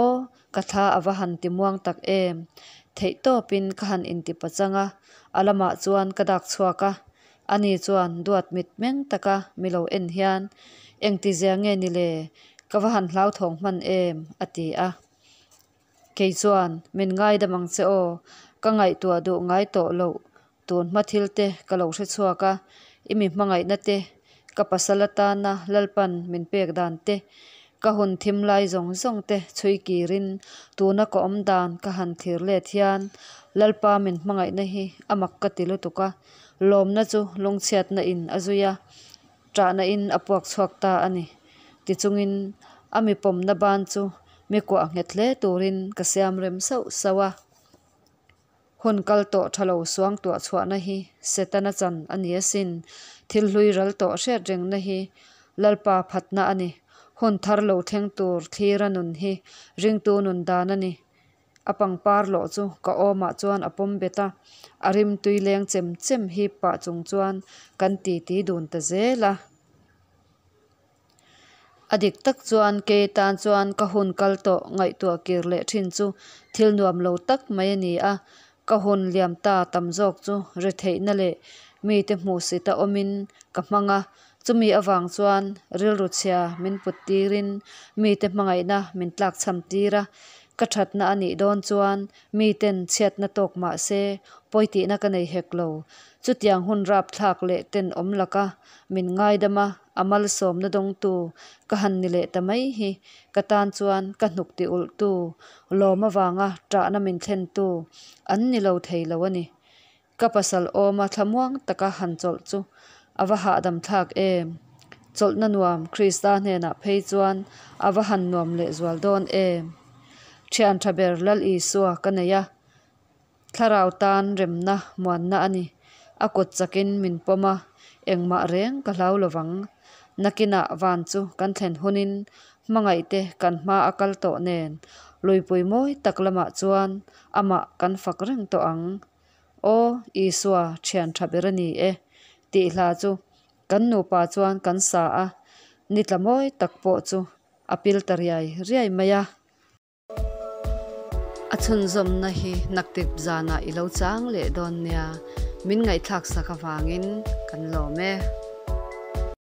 Aw, ka thla a va han ti muang tak em! Theihtawpin ka han inti pachang a, a lamah chuan ka dak chhuak a. Ani chuan duat mit meng taka mi lo en hian, Engtizia nge ni le? Ka va han hlauthawng hman em? a ti a. Kei chuan, Min ngaidam ang che aw, ka ngaihtuah duh ngai tawh loh, tun hma thil te ka lo hre chhuak a, i mi hmangaihna te, ka pasal atana Lalpan min pek dan te, ka hun thim lai zawng zawng te chhui kirin tuna ka awm dan ka han thlir let hian Lalpa min hmangaihna hi a mak ka ti lutuk a, lawmna chu lungchhiatna in a zui a, Ṭahna in a puak chhuak ta a ni. Tichungin a mi pawmna ban chu mi kuah nghet hle turin ka siam rem sauh sauh a. Hun kal tawh ṭha lo suang tuah chhuahna hi Setana chan a ni asin. Thil hlui ral tawh hriat rengna hi Lalpa phatna a ni. Hun thar lo thleng tur thlira nun hi ringtu nun dan a ni. A pangpar lawh chu ka awmah chuan a pawm bet a, a rim tui leng chem chem hip pah chung chuan kan titi dun ta zel a. A dik tak chuan kei tan chuan ka hun kal tawh ngaihtuah kir leh thin chu thil nuam lo tak mai a ni a, ka hun liam ta tam zawk chu retheihna leh mite hmuhsita awmin ka hmang a, chumi avang chuan rilru chhia min put tirin mite hmangaihna min tlakchham tir a, Ka thatna a nih dawn chuan miten chhiatna tawk mah se pawi tihna ka nei hek lo. Chutiang hun rapthlak leh tenawm laka min ngaidam a, a malsawmna dawngtu ka han ni leh ta mai hi ka tan chuan ka hnuk ti ulhtu, lawm avanga ṭahna min thlentu an ni lo thei lo a ni. Ka pasal awma thlamuang taka han chawlh chu a va hahdam thlak em! Chawlhna nuam Krista hnenah phei chuan a va han nuam lehzual dawn em! Thian tha ber Lal Isua ka nei a, thlarau tan remna muanna a ni. A kut chakin min pawm a, engmah reng ka hlau lovang. Nakinah van chu kan thlen hunin hmangaihte kan hma a kal tawh nen luipui mawi tak lamah chuan amah kan fak reng tawh ang. Aw, Isua thian tha ber a ni e, tih hla chu kan nupa chuan kan sa a, ni tla mawi tak pawh chu a pil ta riai riai mai a. A chhunzawmna hi naktip zanah i lo chang leh dawn nia. Min ngaihthlak sak avangin kan lawm e.